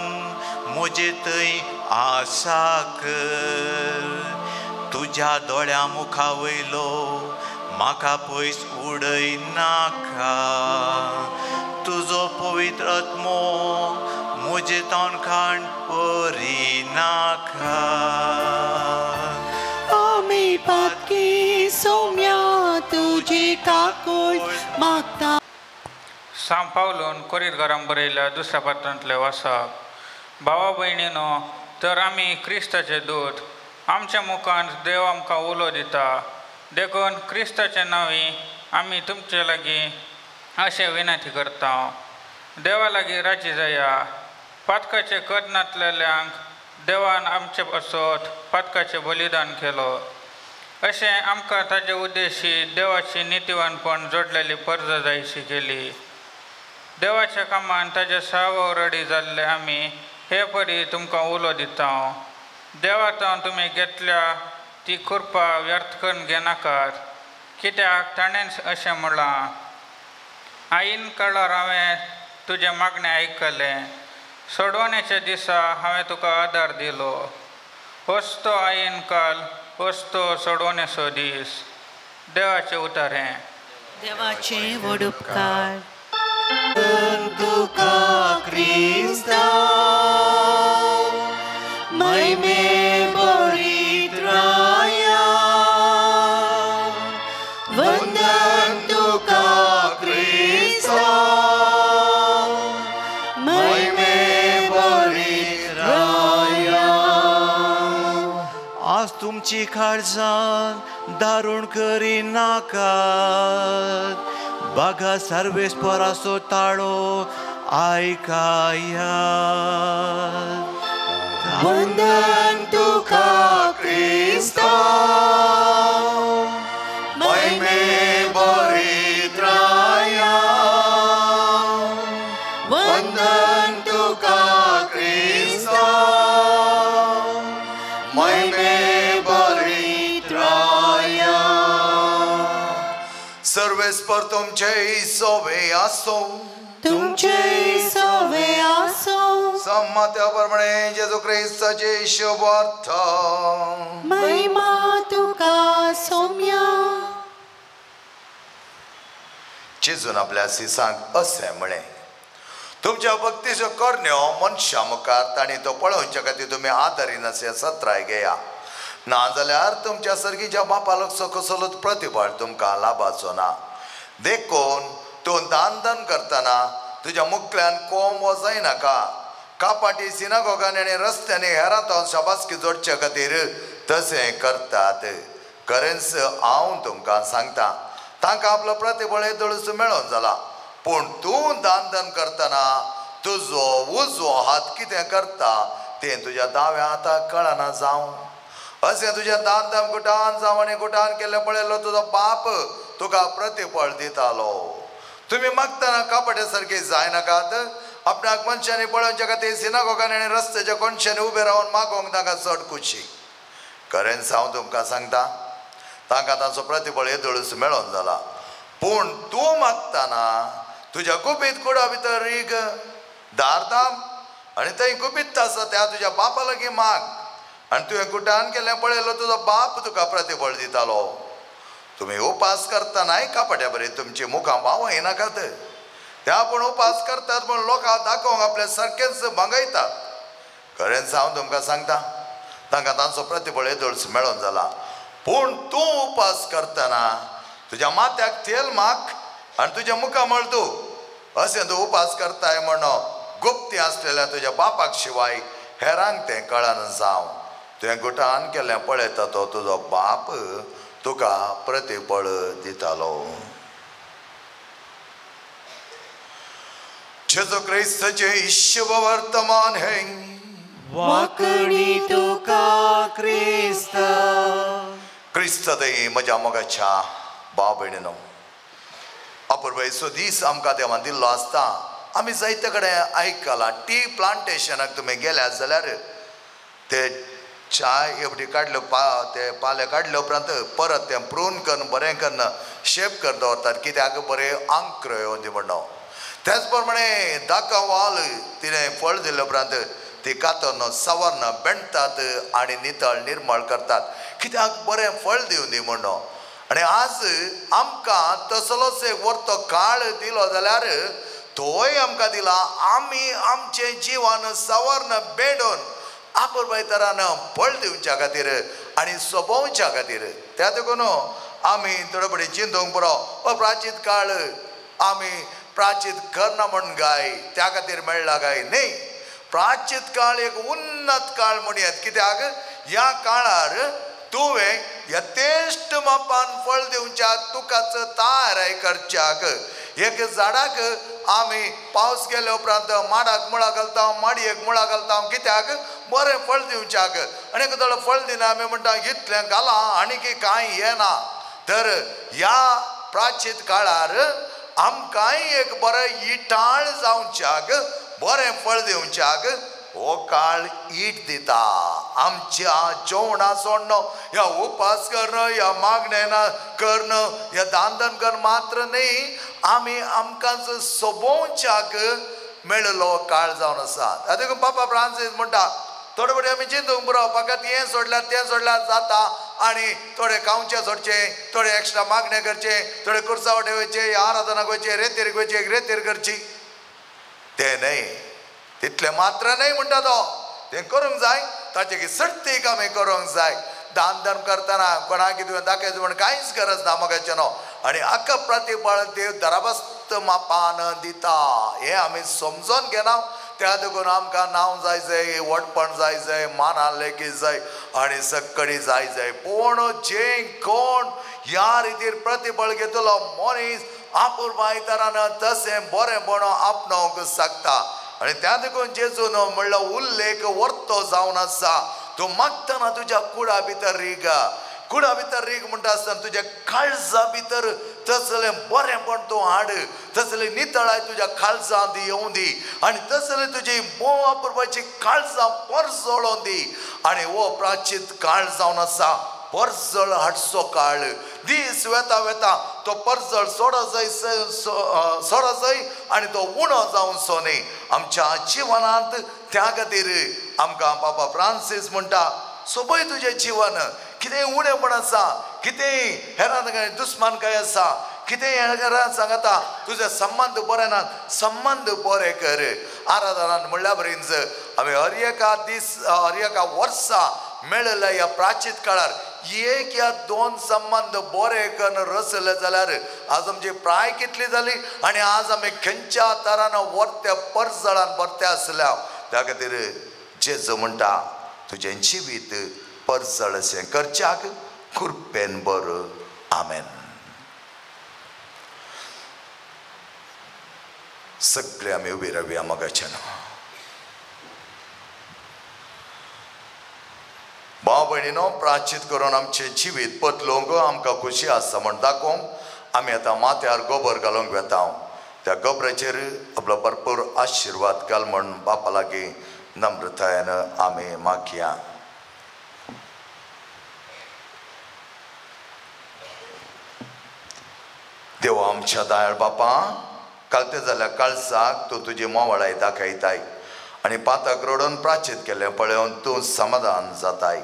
S5: म्हजे थंय आसा कर तुज्या दोळ्या मुखा वयलो म्हाका पयस उडय नाका तुजो पवित्र आत्मो म्हजे तावन खाण व्हरी नाका
S3: आमी पातकी सोम्या तुजी काकूळ मागता.
S6: सांव पावलून कोरीरघरान बरयल्या दुसऱ्या पात्रांतलें वाचप. भावा भयणीनो, तर आमी क्रिस्ताचे दूत, आमच्या मुखांत देव आमकां उलो दिता, देखून क्रिस्ताच्या नांवी आमी तुमचे लागीं अशें विनंती करता. देवा लागीं राजी जाया. पातकाचे कर नातलेल्यांक देवान आमचे पासत पातकाचें बलिदान केलो, अशें आमकां ताजे उद्देशी देवाची नितीवानपण जोडलेली परजा जायशी केली. देवाच्या कामान ताजे सावरडी जाल्ले आमी हे परी तुमकां उलो दिता. देवांत तुमी घेतल्या ती कृपा व्यर्थ करून घेनाकात, कित्याक ताणेंच अशें म्हणलां, आईन काळार हांवें तुजें मागणें आयकलें, सोडवण्याच्या दिसा हांवें तुका आदार दिलो. होच तो आईन काल, होच तो सोडवण्याचो दीस. देवाचें उतर हें.
S3: देवाचे व्हड उपकार.
S5: तुका क्रिस्ता महिमे बरित्राया वंदन तुका क्रिस्ता महिमे बरित्राया. आज तुमची काळजान दारुण करिनाकात, बागा सर्वेस्पराचो ताळो आयकाया.
S3: वंदन तुका क्रिस्ता
S2: महिमे बरित्राया वंदन तुका क्रिस्ता महिमे बरित्राया. सर्वेस्पर तुमचे सोवे आसो,
S3: तुमचे सोवे आसो.
S2: सम्मत्या प्रमाणे जेजू क्रिस्ताचे शुभार्थ.
S3: महिमा तुका सोम्या.
S2: जेजून आपल्या शिसांक अशें म्हळें, तुमच्या भक्तीच्यो करण्यो मनशां मुखार तांणी तो पळोवच्या खातीर तुमी आदारिनासे सत्राय घेया, नाजाल्यार तुमच्या सर्गीच्या बापालोकचो कसलोच प्रतिफळ तुमकां लाभाचो ना. देखून तूं दान दान करतना तुज्या मुखल्यान कोम वजायनाका. कापाटी सिनागोगांनी आनी रस्त्यांनी हेरां शाबासकी जोडचे खातीर तशें करतात. खरेंच हांव तुमकां सांगता, तांकां आपलो प्रतिफळ येदोळूच मेळोन जाला. पूण तूं दान दान करतना तुजो उजवो हात कितें करता तें तुज्या दाव्या हाताक कळना जावं. अशें तुजें दान दान गुटान जावं आनी गुटान केल्लें पळयलो तुजो बाप तुका प्रतिफळ दितालो. तुमी मागतना कापटे सारके जायनाकात. आपणाक मनशांनी पळोवच्या खातीर सिनागोगांनी आनी रस्त्याच्या कोनशांनी उबे रावन मागोवंक तांकां चड खुशी. खरेंच हांव तुमकां सांगता, तांकां तांचो प्रतिफळ येदोळूच मेळोन जाला. पूण तूं मागतना तुज्या गुपीत कुडा भितर रीग दार दाम आनी थंय गुपीत आसा त्या तुज्या बापा लागीं माग, आनी तुवें गुटान केल्लें पळयलो तुजो बाप तुका प्रतिफळ दितालो. तुमी उपास करतनाय कापट्या बरी तुमची मुखां बावयनाकात. त्या पूण उपास करतात पूण लोकांक दाखोवंक आपले सारकेंच भांगयतात. खरेंच हांव तुमकां सांगता, तांकां तांचो प्रतिफळ येदोळच मेळोन जाला. पूण तूं उपास करतना तुज्या माथ्याक तेल माग आनी तुज्या मुखार म्हळ तूं अशें तूं उपास करताय म्हण गुप्ती आसलेल्या तुज्या बापाक शिवाय हेरांक तें कळना जावं. तुवें गुटान केल्लें पळयता तो तुजो बाप तुका प्रतिफळ दितालो. जेजू क्रिस्ताचें शुभ वर्तमान हें.
S5: वाकणी तुका क्रिस्ता.
S2: क्रिस्त थंय म्हज्या मोगाच्या भाव भयणीनो, अपुरबायेचो दीस आमकां देवान दिल्लो आसता. आमी जायते कडेन आयकलां, टी प्लांटेशनाक तुमी गेल्यात जाल्यार ते चाय एवढी काडल्यो ते पाले काडले उपरांत परत तें प्रून करून बरें करून शेप करून दवरतात कित्याक बरें आंक्र येवन दी म्हणून. त्याच प्रमाणे दाका वाल तिणें फळ दिले उपरांत ती कातरन सवर्ण बेणतात आनी नितळ निर्मळ करतात कित्याक बरें फळ दिवन दी म्हणून. आनी आज आमकां तसलोच एक वर्तो काळ दिलो जाल्यार तोय आमकां दिला आमी आमचें जिवन सवर्ण बेडून आपुरबाय तरान फळ दिवच्या खातीर आनी सोबोवच्या खातीर. त्या देखून आमी थोडे फुडें चिंतूंक पुरो हो प्राचीत काळ आमी प्राचीत करना म्हण गाय त्या खातीर मेळ्ळा काय न्ही. प्राचीत काळ एक उन्नत काळ म्हणयत कित्याक ह्या काळार तुवें यथेश्ट मापान फळ दिवच्या तुकाच तयार करच्याक. एक झाडाक आमी पावस गेले उपरांत माडाक मुळां घालता माडयेक मुळां घालता कित्याक बरें फळ दिवच्याक. आनी एक थोडो फळ दिना आमी म्हणटा इतलें घालां आनी कांय येना. तर ह्या प्राचीत काळार आमकांय एक बरें इटाळ जावच्याक बरें फळ दिवच्याक हो काळ it दिता. आमच्या जेवणा सोडणं ह्या उपास करणं ह्या मागणें करणं ह्या दान करणं मात्र न्ही आमी आमकां सोबोवच्याक मेळिल्लो काळ जावन आसा. आतां बाबा फ्रांसीस म्हणटा थोडे फुडें आमी चिंतूंक पुरो फकत हें सोडल्यार तें सोडल्यार जाता आनी थोडे खावचें सोडचें थोडे एक्स्ट्रा मागणें करचें थोडे कुर्सा वटेन वयचें आराधनाक वयचें रेतीर वयचें रेतीर करची तें न्हय तितलें मात्र न्हय म्हणटा तो तें करूंक जाय ताचे सट्टीक आमी करूंक जाय. दान धर्म करतना कोणाक तुवें दाखयता म्हण कांयच गरज ना मगाचें न्हू. आनी अक्क प्रतिफळ देव दराबस्त मापान दिता हें आमी समजून घेना. त्या देखून आमकां नांव जाय जाय व्हडपण जाय जाय मानान लेगीत जाय आनी सक्कडी जाय जाय. पूण जे कोण ह्या रितीर प्रतिफळ घेतलो मनीस आपुरबाय तरान तशें बरेंपण आपणावंक शकता. आनी त्या देखून जेजून म्हणलो उल्लेख वर्तो जावन आसा तूं मागतना तुज्या कुडा भितर रीग कुडा भितर रीग म्हणटा आसतना तुज्या काळजा भितर तसलें बरेंपण तूं हाड तसलें नितळाय तुज्या काळजांत येवं दी आनी तसलें तुजी मोव वापरपाची काळजां परजळोवन दी. आनी हो प्राचीत काळ जावन आसा परजळ हाडचो काळ. दीस वेता वेता तो परजळ सोडो जाय सोडो जाय आनी तो उणो जावचो न्ही आमच्या जिवनांत. त्या खातीर आमकां बाबा फ्रांसीस म्हणटा सोबय तुजें जिवन कितेंय उणेपण आसा कितेंय हेरां दुस्मानकाय आसा कितेंय हेरां सांगता तुजे संबंद बरे ना संबंद बरे कर. आराधनान म्हणल्या बरीच आमी हर एका दीस हर एका वर्सा मेळिल्ल्या ह्या प्राचीत काळार एक या दोन संबंद बरे करून रचले जाल्यार आज आमची प्राय कितली जाली आनी आज आमी खंयच्या तरान वर्त्या परजळान भरते आसल्या. त्या खातीर जेजू म्हणटा तुजें जिवीत परजळ अशें करच्याक कृपेन बरो. आमेन. सगळे आमी उबी रावया मोगाच्या नांवान. भाव भयणीनो प्राचीत करून आमचें जिवीत बदलूंक आमकां खुशी आसा म्हण दाखोवंक आमी आतां माथ्यार गोबर घालूंक वेता. त्या गोबराचेर आपलो भरपूर आशिर्वाद घाल म्हण बापा लागीं नम्रतायेन आमी मागया. देवा आमच्या दयाळ बापा कालते जाल्यार काळसाक तूं तुजी मोवाळाय दाखयताय आनी पातक रडून प्राचीत केलें पळोवन तूं समाधान जाताय.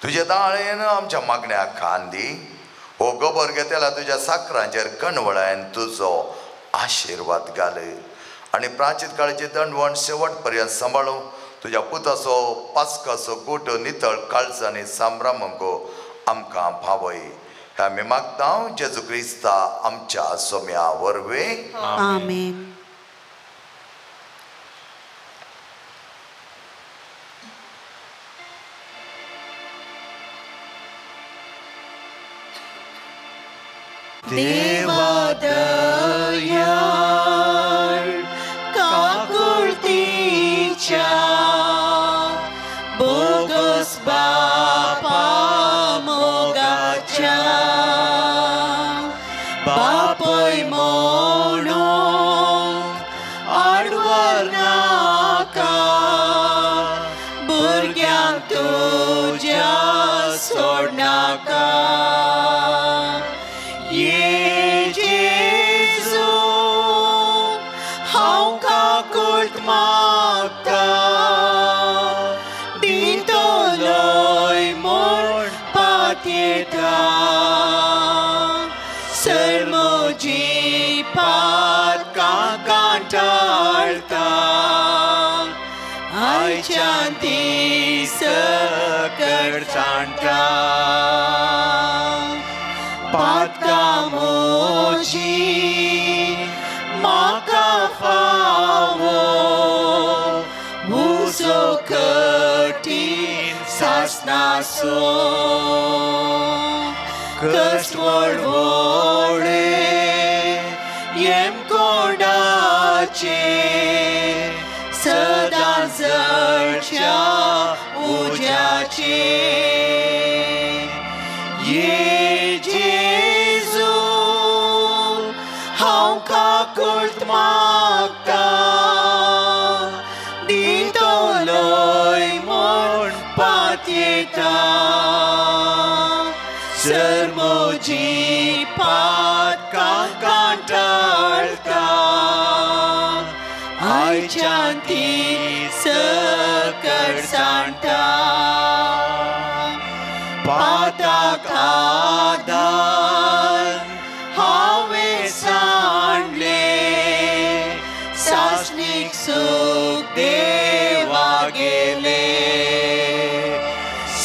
S2: तुजे दाळेन आमच्या मागण्याक खान दी. हो गोबर घेतल्या तुज्या साकरांचेर कणवळायन तुजो आशिर्वाद घाल आनी प्राचीत काळाची दंडवण शेवट पर्यंत सांबाळूं तुज्या पुताचो पास्काचो गोट नितळ काळजांनी संभ्रमंक आमकां भावय. हे आमी मागता जेजू क्रिस्ता आमच्या सोम्या वरवीं.
S3: आमेन. देवा दयाळ काकुळतीच्या बोगस बापा मोगाच्या बापय म्हणूंक आडवार नाका भुरग्यांक तुज्या सोडनाका.
S5: हांव काकूळट मागता दितलोय म्हूण पातयेता सर म्हजी पातकां कांटाळटा आयच्यान ती सकट सांडटा पातकां म्हजी म्हाका फावो उजो कठीण सासणाचो कश्ट वळवळे येमकोंडाचे सदां जळच्या उज्याचे ये जेजू हांव काकूळट मागता दितलोय म्हूण पातयेता सर म्हजी पातकां कांटाळटा आयच्यान ती सकट सांडटा पाताक आदार हांवें सांडलें सासणीक सूख देवा गेलें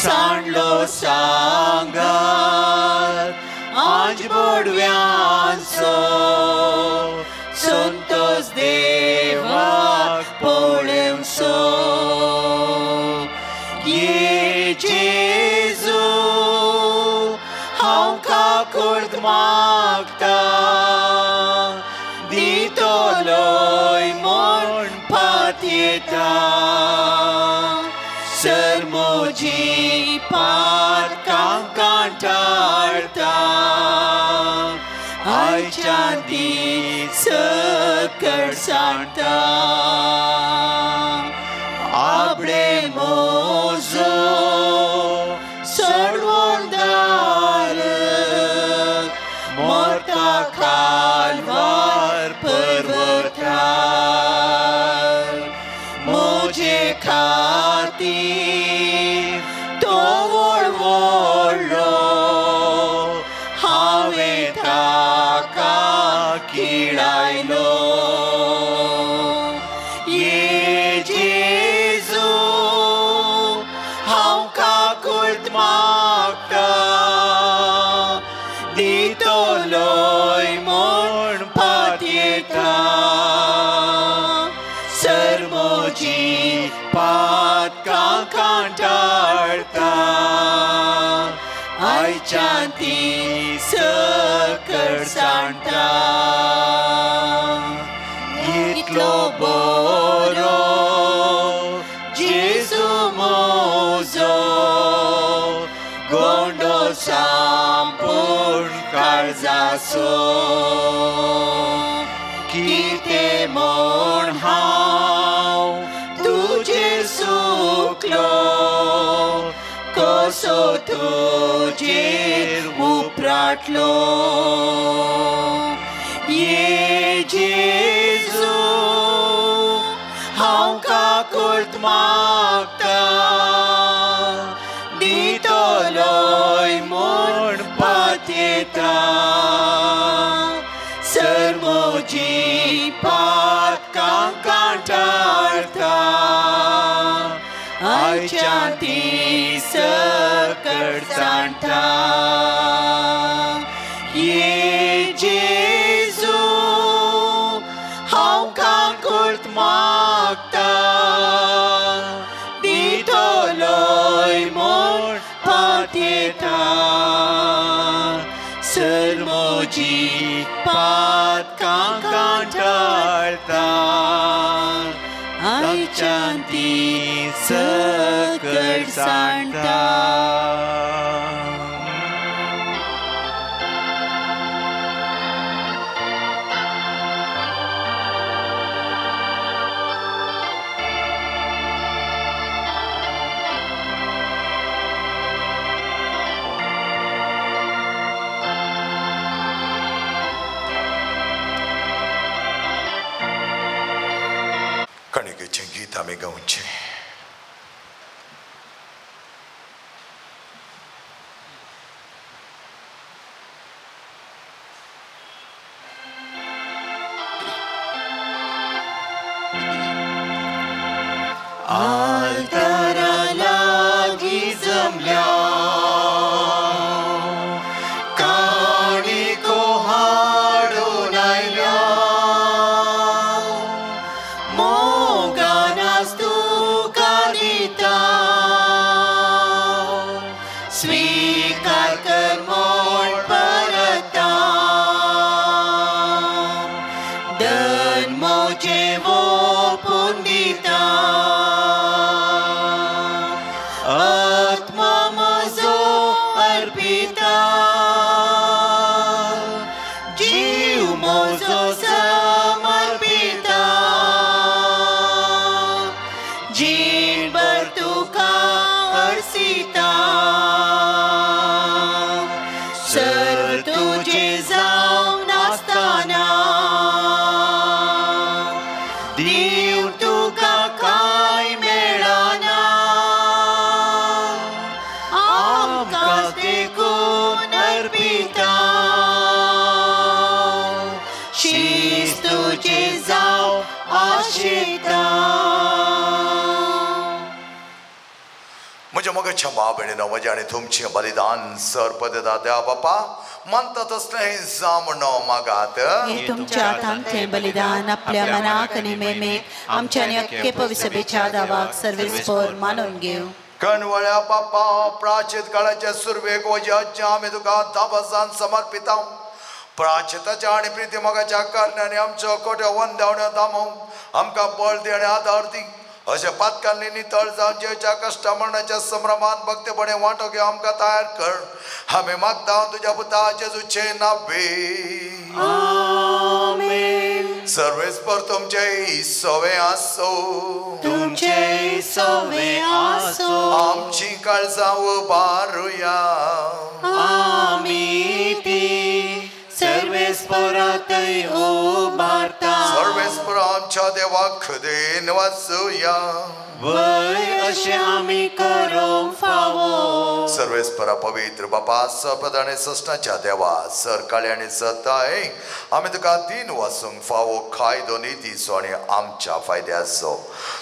S5: सांडलो सांगात आज बोडव्यांचो संतोष देवाक पळोवचो ये जेजू हांव काकूळट मागता दितलोय म्हूण पातयेता सर म्हजी पातकां कांटाळटा आयच्यान ती सकट सांडटा आपणे म्हजो सोडवणदार मोरता खालवार पर्वतार म्हजे खातीर तो वळवळ्ळो हांवें ताका किळायलो ये जेजू हांव काकूळट मागता दितलोय म्हूण पातयेता सर म्हजी पातकां कांटाळटा आयच्यान ती सकट सांडटा इतलो बरो जेजू म्हजो गोंडो संपूर्ण काळजाचो कितें म्हूण हांव तुजेर सुकलो कसो तुजेर उपराटलो ये जेजू हांव काकूळट मागता दितलोय म्हूण पातयेता सर म्हजी पातकां कांटाळटा आयच्यान ती सकट सांडटा ये जेजू हांव काकूळट मागता दितलोय म्हूण पातयेता सर म्हजी पातकां कांटाळटा आयच्यान ती सकट सांडटा.
S2: आमी गावचें.
S5: आल्तारा लागीं जमल्या काणिको हाडून आयल्या मोगान आज तुका दिता स्वीकार कर म्हूण परता धन म्हजें ओंपून दिता आत्मा म्हजो अर्पिता जीव म्हजो समर्पिता जीणभर तुका अर्सिता सर तुजें जावन आसतना दिव तुका कांय मेळना आमकां देखून अर्पिता शीस तुजें जावं आशेता.
S2: म्हज्या मोगाच्या भाव भयणीनो, म्हजें आनी तुमचें बलिदान सर पदता देवा बापा मानता तसलें जावं म्हूण मागात.
S3: हे तुमच्या हातांतलें बलिदान आपल्या मनाक आनी मेमेक आमच्या आनी अख्खे पविसभेच्या दावाक सर्वेस्पर मानून घेवं.
S2: कणवळ्या बापा, प्राचीत काळाच्या सुरवेक म्हजी आज्जा आमी तुका दाबासान समर्पिता. प्राचिताच्या आनी प्रिती मोगाच्या कारणांनी आमच्यो कोट्यो वंदावण्यो दामो आमकां बळ दी आनी आदार दी. अशें पातकांनी नितळ जावन जेच्या कश्ट मरणाच्या संभ्रमान भक्तीपणे वांटो घेवन आमकां तयार कर. आमी मागता तुज्या पुता जेजूचे नावे.
S5: आमेन.
S2: सर्वेस्पर तुमचे सवे आसो.
S5: तुमचे सवे आसो.
S2: आमची काळजां उबारुया.
S5: आमी ती सर्वेस्परातय उबारता.
S2: सर्वेस्पर आमच्या देवाक देन वाचुया.
S5: वय अशें आमी करूंक फावो.
S2: सर्वेस्परा पवित्र बापा, सपद आनी सस्नाच्या देवा, सरकाळी आनी सताय आमी तुका दिन वाचूंक फावो कायदो नितीचो आनी आमच्या फायद्याचो.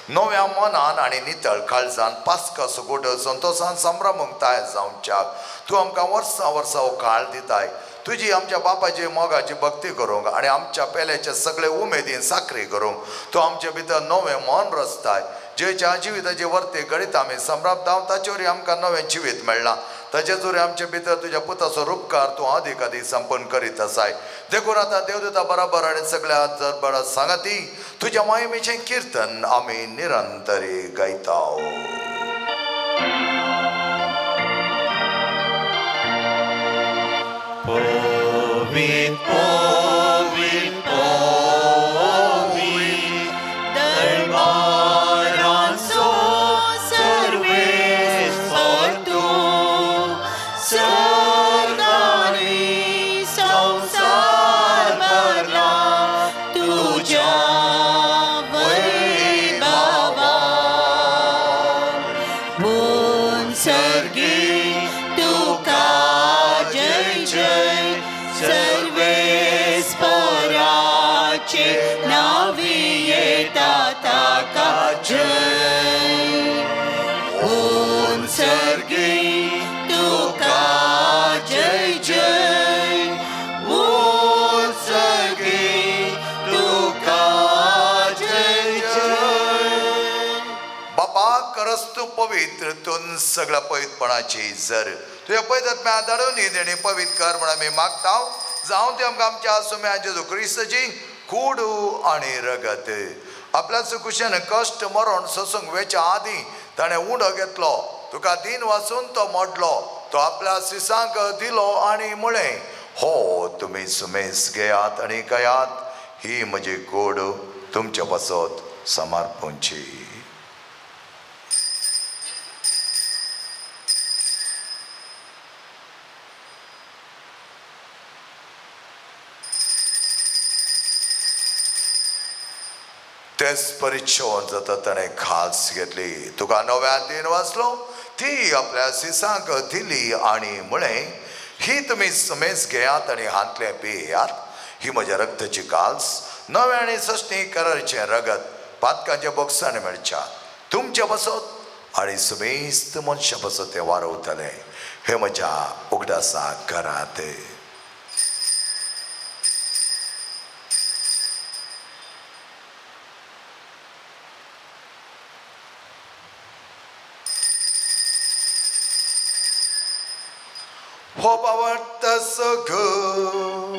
S2: नव्या मनान आनी नितळ काळजान पास्का सुगोट संतोशान संभ्रमूंक तयार जावच्याक तूं आमकां वर्सां वर्सां हो काळ दिताय. तुजी आमच्या बापाची मोगाची भक्ती करूंक आनी आमच्या पेल्याचे सगळे उमेदीन साकरी करूंक तूं आमचे भितर नवें मन रचताय. जेच्या जिविताचे वर्ते घडीत आमी संभ्रमता ताचे वरी आमकां नवें जिवीत मेळ्ळां. ताचेच वरी आमचे भितर तुज्या पुताचो रुपकार तूं आदीक आदी संपन्न करीत आसाय. देखून आतां देवदूता बराबर आनी सगळ्या दरबारात सांगाती तुज्या मायेचें किर्तन आमी निरंतरी गायता.
S5: पवित्र पवित्र पवित्र दरबारांचो सर्वेस्पर तूं सर्ग आनी संवसार भरला तुज्या वैभवान. सर्गी तुका जय जय सर्वेस्पराचे नावी येता ताका जय. ओम सर्गी तुका जय जय. ओम सर्गी तुका जय जय.
S2: बापा करस तूं पवित्र तूं सगळ्या पवित्रपणाची जर तुज्या पवित्र धाडून ही देणी पवित्र कर म्हण आमी मागता. जावं ते आमकां आमच्या सुम्या जेजू क्रिस्ताची कूड आनी रगत. आपल्या सुकुशेन कश्ट मरण सोसूंक वेच्या आदीं ताणें उंडो घेतलो, तुका दिन वाचून तो मोडलो, तो आपल्या सिसांक दिलो आनी म्हळें, हो तुमी सुमेस घेयात आनी खायात, ही म्हजी कूड तुमचे पासत समर्पणची. तेच परिच्छवन जाता ताणें खास घेतली. तुका नव्या दिन वाचलो ती आपल्या सिसांक दिली आनी म्हळें, ही तुमी समेज घेयात आनी हांतलें पियात. ही म्हज्या रक्ताची काल्स, नव्या आनी सस्नी करारचें रगत पातकांच्या बोक्सांनी मेळच्या तुमच्या पासत आनी समेस्त मनशां पासत तें वारवतलें. हें म्हज्या उगडासा करात. हो बावडता सगळं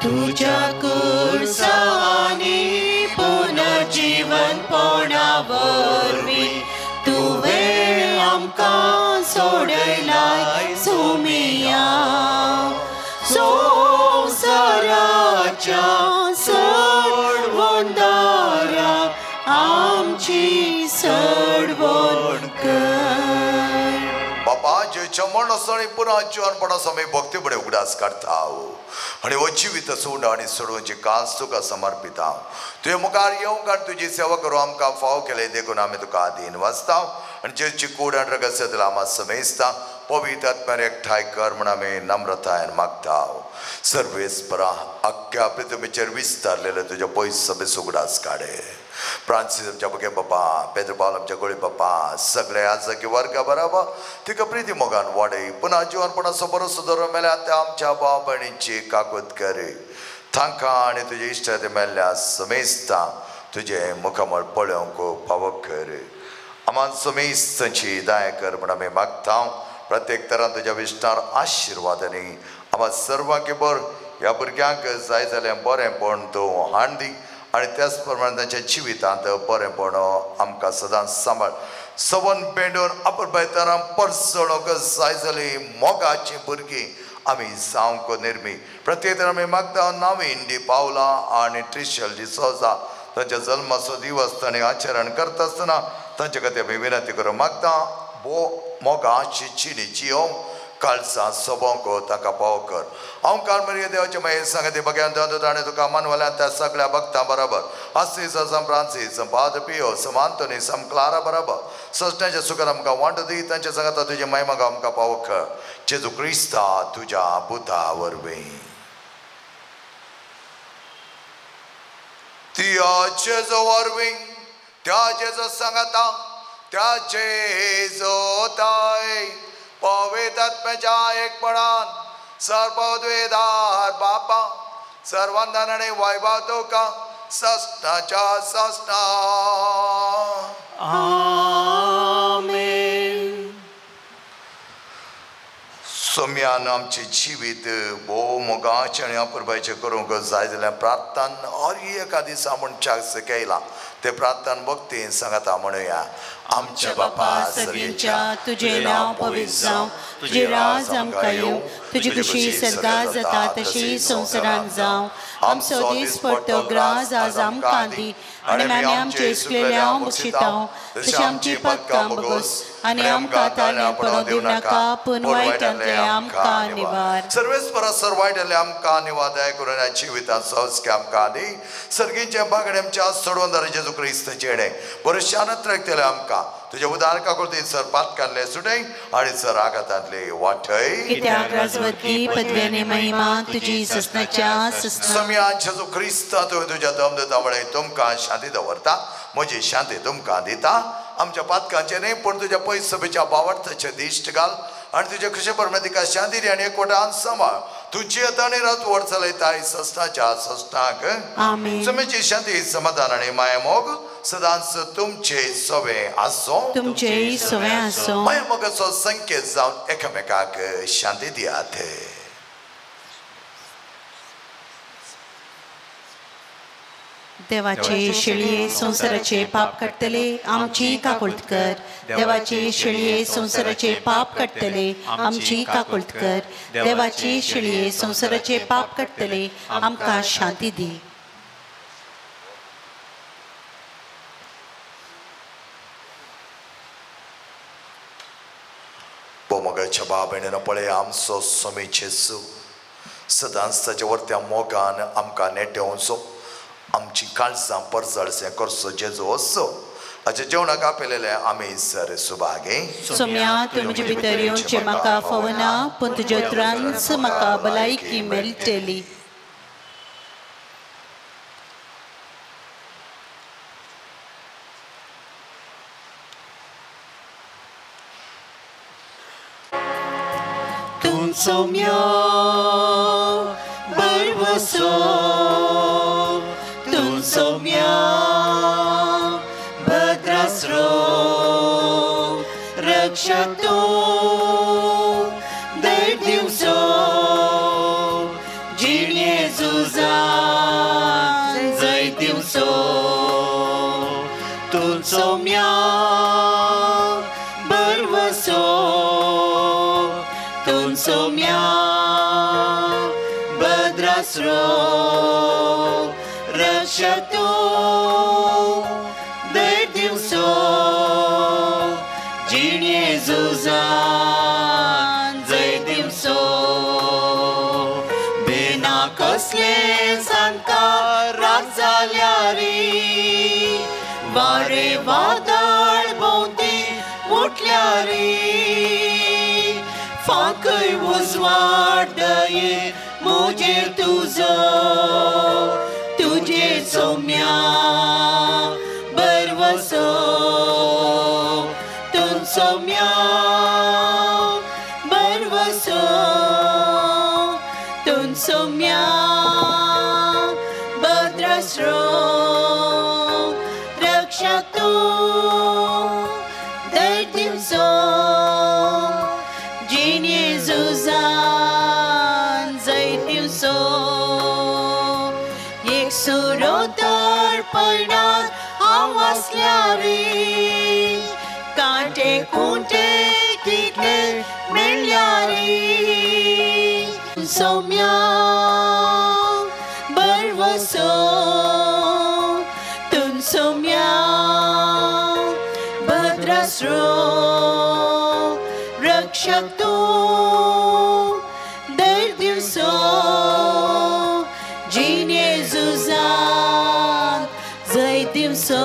S5: तुझ्या कुर्सानी पुनर्जीवन पोणा वरवीं तुवें आमकां सोडयलाय सुमिया. संवसाराच्या सोडवणदारा आमची सोडवण कर.
S2: बाबा जेच्या मरण आनी पुन्हा जिवनपणाचो आमी भक्तीपणे उगडास काडटा आनी हो जिवीत सोड आनी सोडोवची कास तुका समर्पिता. तुवें मुखार येवंक आनी तुजी सेवा करूं आमकां फाव केलें देखून आमी तुका आदीन वाचता आनी जेची कूड आनी रगत आमा समेजता पवित्र आत्म्यान एकठांय कर म्हूण आमी नम्रतायेन मागता. सर्वेस्परा आख्ख्या पृथ्वीचेर विस्तारलेले तुज्या पयस समेज उगडास काडे. फ्रांसीस आमच्या बगे बापा, पेद्र पावल आमच्या गोळी बापा, सगळे आजकी वर्गा बराबर तिका प्रिती मोगान वाडय. पुन्हा जिवनपणाचो बरो सुदरो मेल्या त्या आमच्या भाव भयणींची काकूत करी. तांकां आनी तुजे इश्ट मेल्ल्या समेजता तुजें मुखामळ पळोवंक फावो कर. आमान समेजतांची दया कर म्हूण आमी मागता. प्रत्येक तरान तुज्या विश्टार आशिर्वाद आनी आमा सर्वांक बर ह्या भुरग्यांक जाय जाल्यार बरेंपण तूं हाड दी आनी त्याच प्रमाणे तांच्या जिवितांत बरेंपण आमकां सदांच सांबाळ. सवन पेंडून अपुरबाय तरां परसणूक जाय जाली मोगाचीं भुरगीं आमी जावंक निर्मी. प्रत्येक तरां आमी मागता नावीन डी पावला आनी ट्रिशल डी सोजा तांच्या जल्माचो दिवस तांणी आचरण करता आसतना तांचे खातीर आमी विनंती करूं मागता. भो मोगाची जिणी जियोवंक काळजां सोबोवंक ताका पाव कर. हांव कालमरिया देवाचे मागीर सांगते बघ्यान ताणें तुका मानवल्यान त्या सगळ्या भक्तां बराबर आसीस सम फ्रांसीस सम पाद्र पियो सम आंतोनी सम क्लारा बराबर सजण्याच्या सुखान आमकां वांटो दी. तांच्या सांगाता तुजे महिमा आमकां पाव कर. जेजू क्रिस्ता तुज्या पुता वरवीं. त्या जेजू वरवीं, त्या जेजू सांगाता, त्या जेजू ताय पवित्र आत्म्याच्या एकपणान सर्वद्वेदार बापा सर्वांदान आनी वैभव तुका ससनाच्या ससना.
S5: आमेन.
S2: सोम्यान आमचें जिवीत भोव मोगाचें आनी अपुरबायचें करूंक जाय जाल्यार प्रार्थन हर एका दिसा मनशाक शिकयलां ते प्रार्थन भक्तीन सांगाता म्हणुया. आमच्या बापा
S3: सर्गेच्या, तुजें नांव पवित्र जावं, तुजें राज आमकां येवं, तुजी खुशी सर्गात जाता तशी संवसारांत जावं. आमचो दीसपट्टो ग्रास आज आमकां दी आनी आमी आमचे चुकलेल्यांव बक्षितांव तशें आमची पातकां बगोस आनी आमकां ताळ्यां पडोवंक दिवं नाका, पूण वायटांतलें आमकां निवार.
S2: सर्वेस्परा सर वायटांतलें आमकां निवार दया करून ह्या जिवितांत संस्कार आमकां दी. सर्गींच्या बागडे आमच्या सोडवणदार जेजू क्रिस्त जेणे बरें शानत राखतले आमकां तुज्या उदार काकुळतीन सर पातकांतले सुटय आनी सर आघातांतले वाटय.
S3: कित्याक राजवटकी पदवी आनी महिमा तुजी ससनाच्या ससना.
S2: सम्या जेजू क्रिस्त तुवें तुज्या दमदता म्हळें तुमकां शांती दवरता, म्हजी शांती तुमकां दिता. आमच्या पातकांचें न्हय पूण तुज्या पयस सभेच्या बावडताचें दिश्ट घाल आनी तुज्या खुशे प्रमाणे तिका शांती दी आनी एकवटान सांबाळ. तुजी आतां आनी रात चलयताय ससनाच्या ससनाक.
S3: आमेन.
S2: समेची शांती समाधान आनी मायामोग सदांच तुमचे सवे आसो,
S3: तुमचे सवे आसो.
S2: मायामोगाचो संकेत जावन एकामेकाक शांती दियात.
S3: देवाचे शेळये संवसाराचे पाप काडटले आमची काकुळट कर. देवाचे शेळये संवसाराचे पाप काडटले आमची काकुळट कर. देवाचे शेळये संवसाराचे पाप काडटले आमकां शांती दी.
S2: मोगाच्या बाप भयणीनो पळय आमचो स्वामी जेजू सदांच ताच्या वरत्या मोगान आमकां नेटेवचो आमची काळजां परजळसें करचो जेजू असो हाच्या जेवणाक आपयलेलें आमी सर सुभागे.
S3: सोम्या तूं म्हजे भितर येवचें म्हाका फावना पूण तुज्या उतरानच म्हाका भलायकी मेळटली.
S5: तूं सोम्या बरवसो तूं सोम्या भद्रास्रो रक्षा तूं दर दिवसो जिणे झुजान जय दिवसो तूं सोम्या बरवसो तूं सोम्या भद्रास्रो रक्षा तूं दर दिवसो जिणे झुजान जय दिवसो बिना कसले संकाराक जाल्यारी वारे वादळ भोंवती उठल्यारी फांकय उजवाड दये म्हजेर तुजो तुजे सोम्या बरवसो तूं सोम्या बरवसो तूं सोम्या भद्रास्रो रक्षा तूं दर दिवसो जिणे झुजान जय दिवसो एक सुरो दर्पणांत हांव आसल्यारी कांटे कुंटे कितले मेळ्ळ्यारी सोम्या बरवसो तूं सोम्या भद्रास्रो रक्षक तूं दर दिवसो जिणे झुजान जय दिवसो.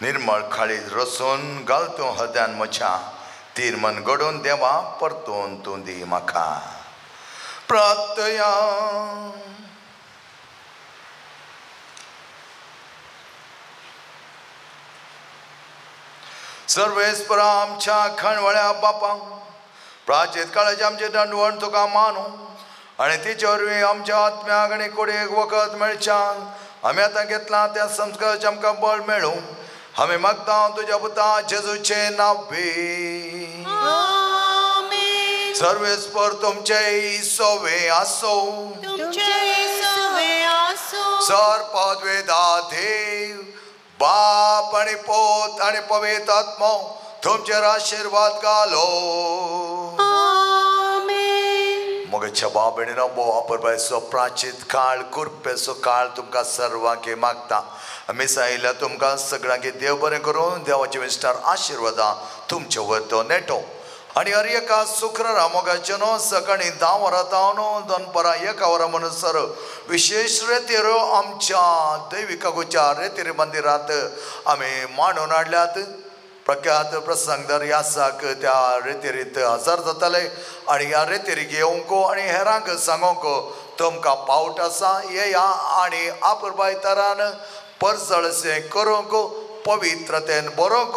S2: निर्मळ खाळीज रसून घाल तूं हद्यान म्हज्या तीर मन घडोवन देवा परतून तूं दी म्हाका. प्रार्थया सर्वेस्परा आमच्या खाणवळ्या बापा प्राचीत काळाचे आमचे दंडवण तुका मानू आनी तिचे वरवीं आमच्या आत्म्याक आनी कुडीक वखद मेळच्याक आमी आतां घेतला त्या संस्काराचें आमकां बळ मेळूं. आमी मागता तुज्या पुता जेजूचे नांवे. सर्वेस्पर तुमचे सोवे आसो सर पदवेदा देव बाप आनी पोत आनी पवित्र आत्मो तुमचेर आशिर्वाद घालो. मगच्या बाब भयणीनो अपुरबायेचो प्राचीत काळ कृपेचो काळ तुमकां सर्वांक मागता. आमी सांगिल्ल्या तुमकां सगळ्यांक देव बरें करून देवाचे विस्तार आशिर्वादां तुमचे वयर तो नेटो आनी हर एका शुक्रारा मोगाचे न्हू सकाळीं 10 वरां जावन दनपारां 1 वरां म्हणसर विशेश रेतीर आमच्या दैविकागोच्या रेतीर मंदिरांत आमी मांडून हाडल्यात. प्रख्यात प्रसंगदार यासाक त्या रेतिरीत हजर जाताले आनी ह्या रेतिरीक येवंक आनी हेरांक सांगोंक तुमकां पावट आसा येया आनी अपुरबाय तरान परजळसें करूंक पवित्रतेन बरोवंक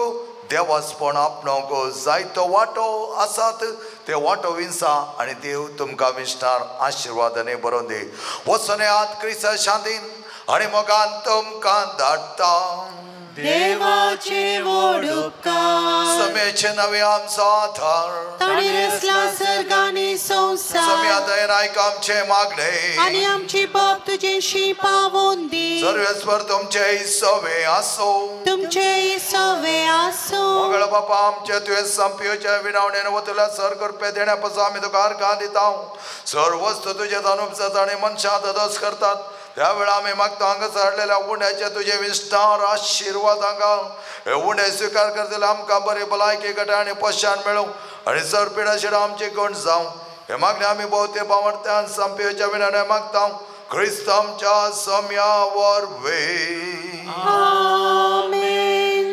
S2: देवासपण आपणोवंक जायतो वांटो आसात ते वांटो विंसा आनी देव तुमकां विसणार आशिर्वादांनी बरोवन दी. वचून येयात क्रिस्ता शांतीन आनी मोगान तुमकां धाडटा.
S5: देवाचे व्हड उपकार
S2: समेचे नवे आमचो आधार
S5: ताणें रचला सर्ग आनी संवसार
S2: सम्या दयेन आयक आमचे मागणे
S5: आनी आमची बाप तुजेशी पावोवन दी
S2: सर्वेस्पर तुमचे सवे आसो
S5: तुमचे सवे आसो
S2: मंगळ बापा आमचे तुवें संपियोच्या विनावणेन वतल्या सर करपे देण्या पासून आमी तुका अर्घां दिता सर्व वस्तू तुजे जाणून आनी मनशां ददोस करतात त्या वेळा आमी मागता हांगा हाडलेल्या उण्याचे तुजे विस्तार आशिर्वाद हांगा हे उणे स्विकार करतले आमकां बरी भलायकी घटा आनी पोशाण मेळूं आनी सर पिडाशिडा आमची कोण जावं हे मागणे आमी भोवते पावडत्यान संपियोच्या विनाणे मागता क्रिस्त आमच्या सम्या वरवीं
S5: आमेन.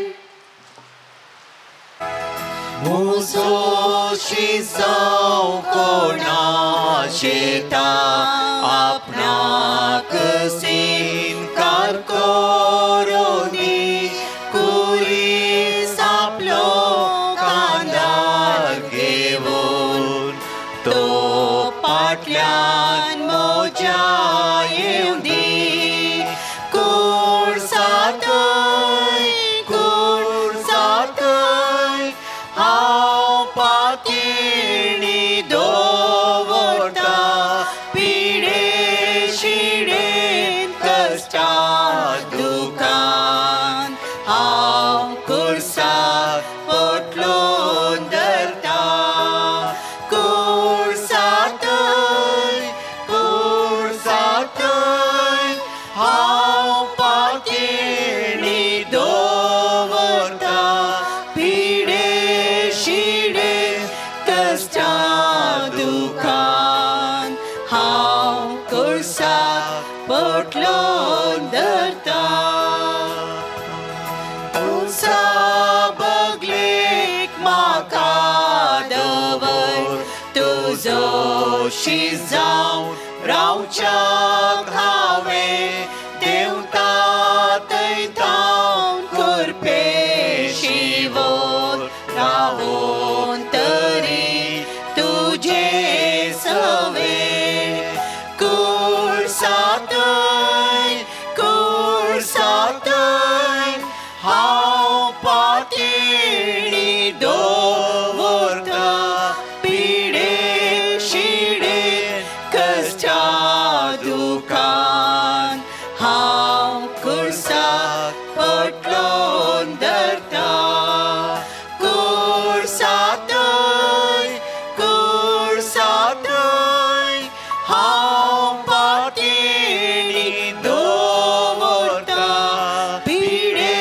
S5: मुजोशी जावं कोणा शेता आपणाक सिनकार करोनी कुरीस आपलो कांदार घेवन तो पाटल्यान मोजा येवंदी कोण सातय कोण सातय हांव पातेणी दवरता पिडे शिडेन कश्टा दुकान हांव कुर्साक पोटलोन धरता कोण सातय हांव पातेणी दवरता पिडे शिडेन कश्टा दुकान हांव कुर्साक पोटलोन धरता उंचा बगलेक म्हाका दवर तुजो शिजावं रावच्याक हांवें देंवता थंय थावन करपे शिवोन रावोन तरी तुजे सवे कोण सातय हांव पातेणी दवरता पिडे शिडेन कश्टा दुकान हांव कुर्साक पोटलोन धरता कोण सातय हांव पातेणी दवरता पिडे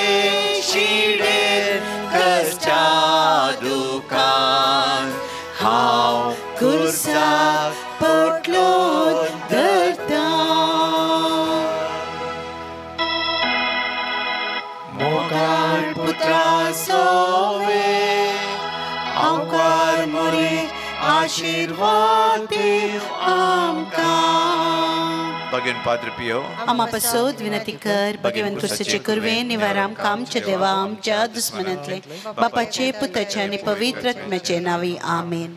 S5: शिडेन कश्टा दुकान हांव कुर्साक पोटलोन धरता. मोगाळ पुत्रा सोवे आवकार मोरे आशिर्वाद देव आमकां.
S7: भगवान पाद्र पियो
S3: आमा पासत विनंती कर भगवान कुर्साचे कुरवे निवार आमकां आमच्या देवा आमच्या दुस्मनांतले बापाचे पुताचे आनी पवित्र आत्म्याचे नांवी आमेन.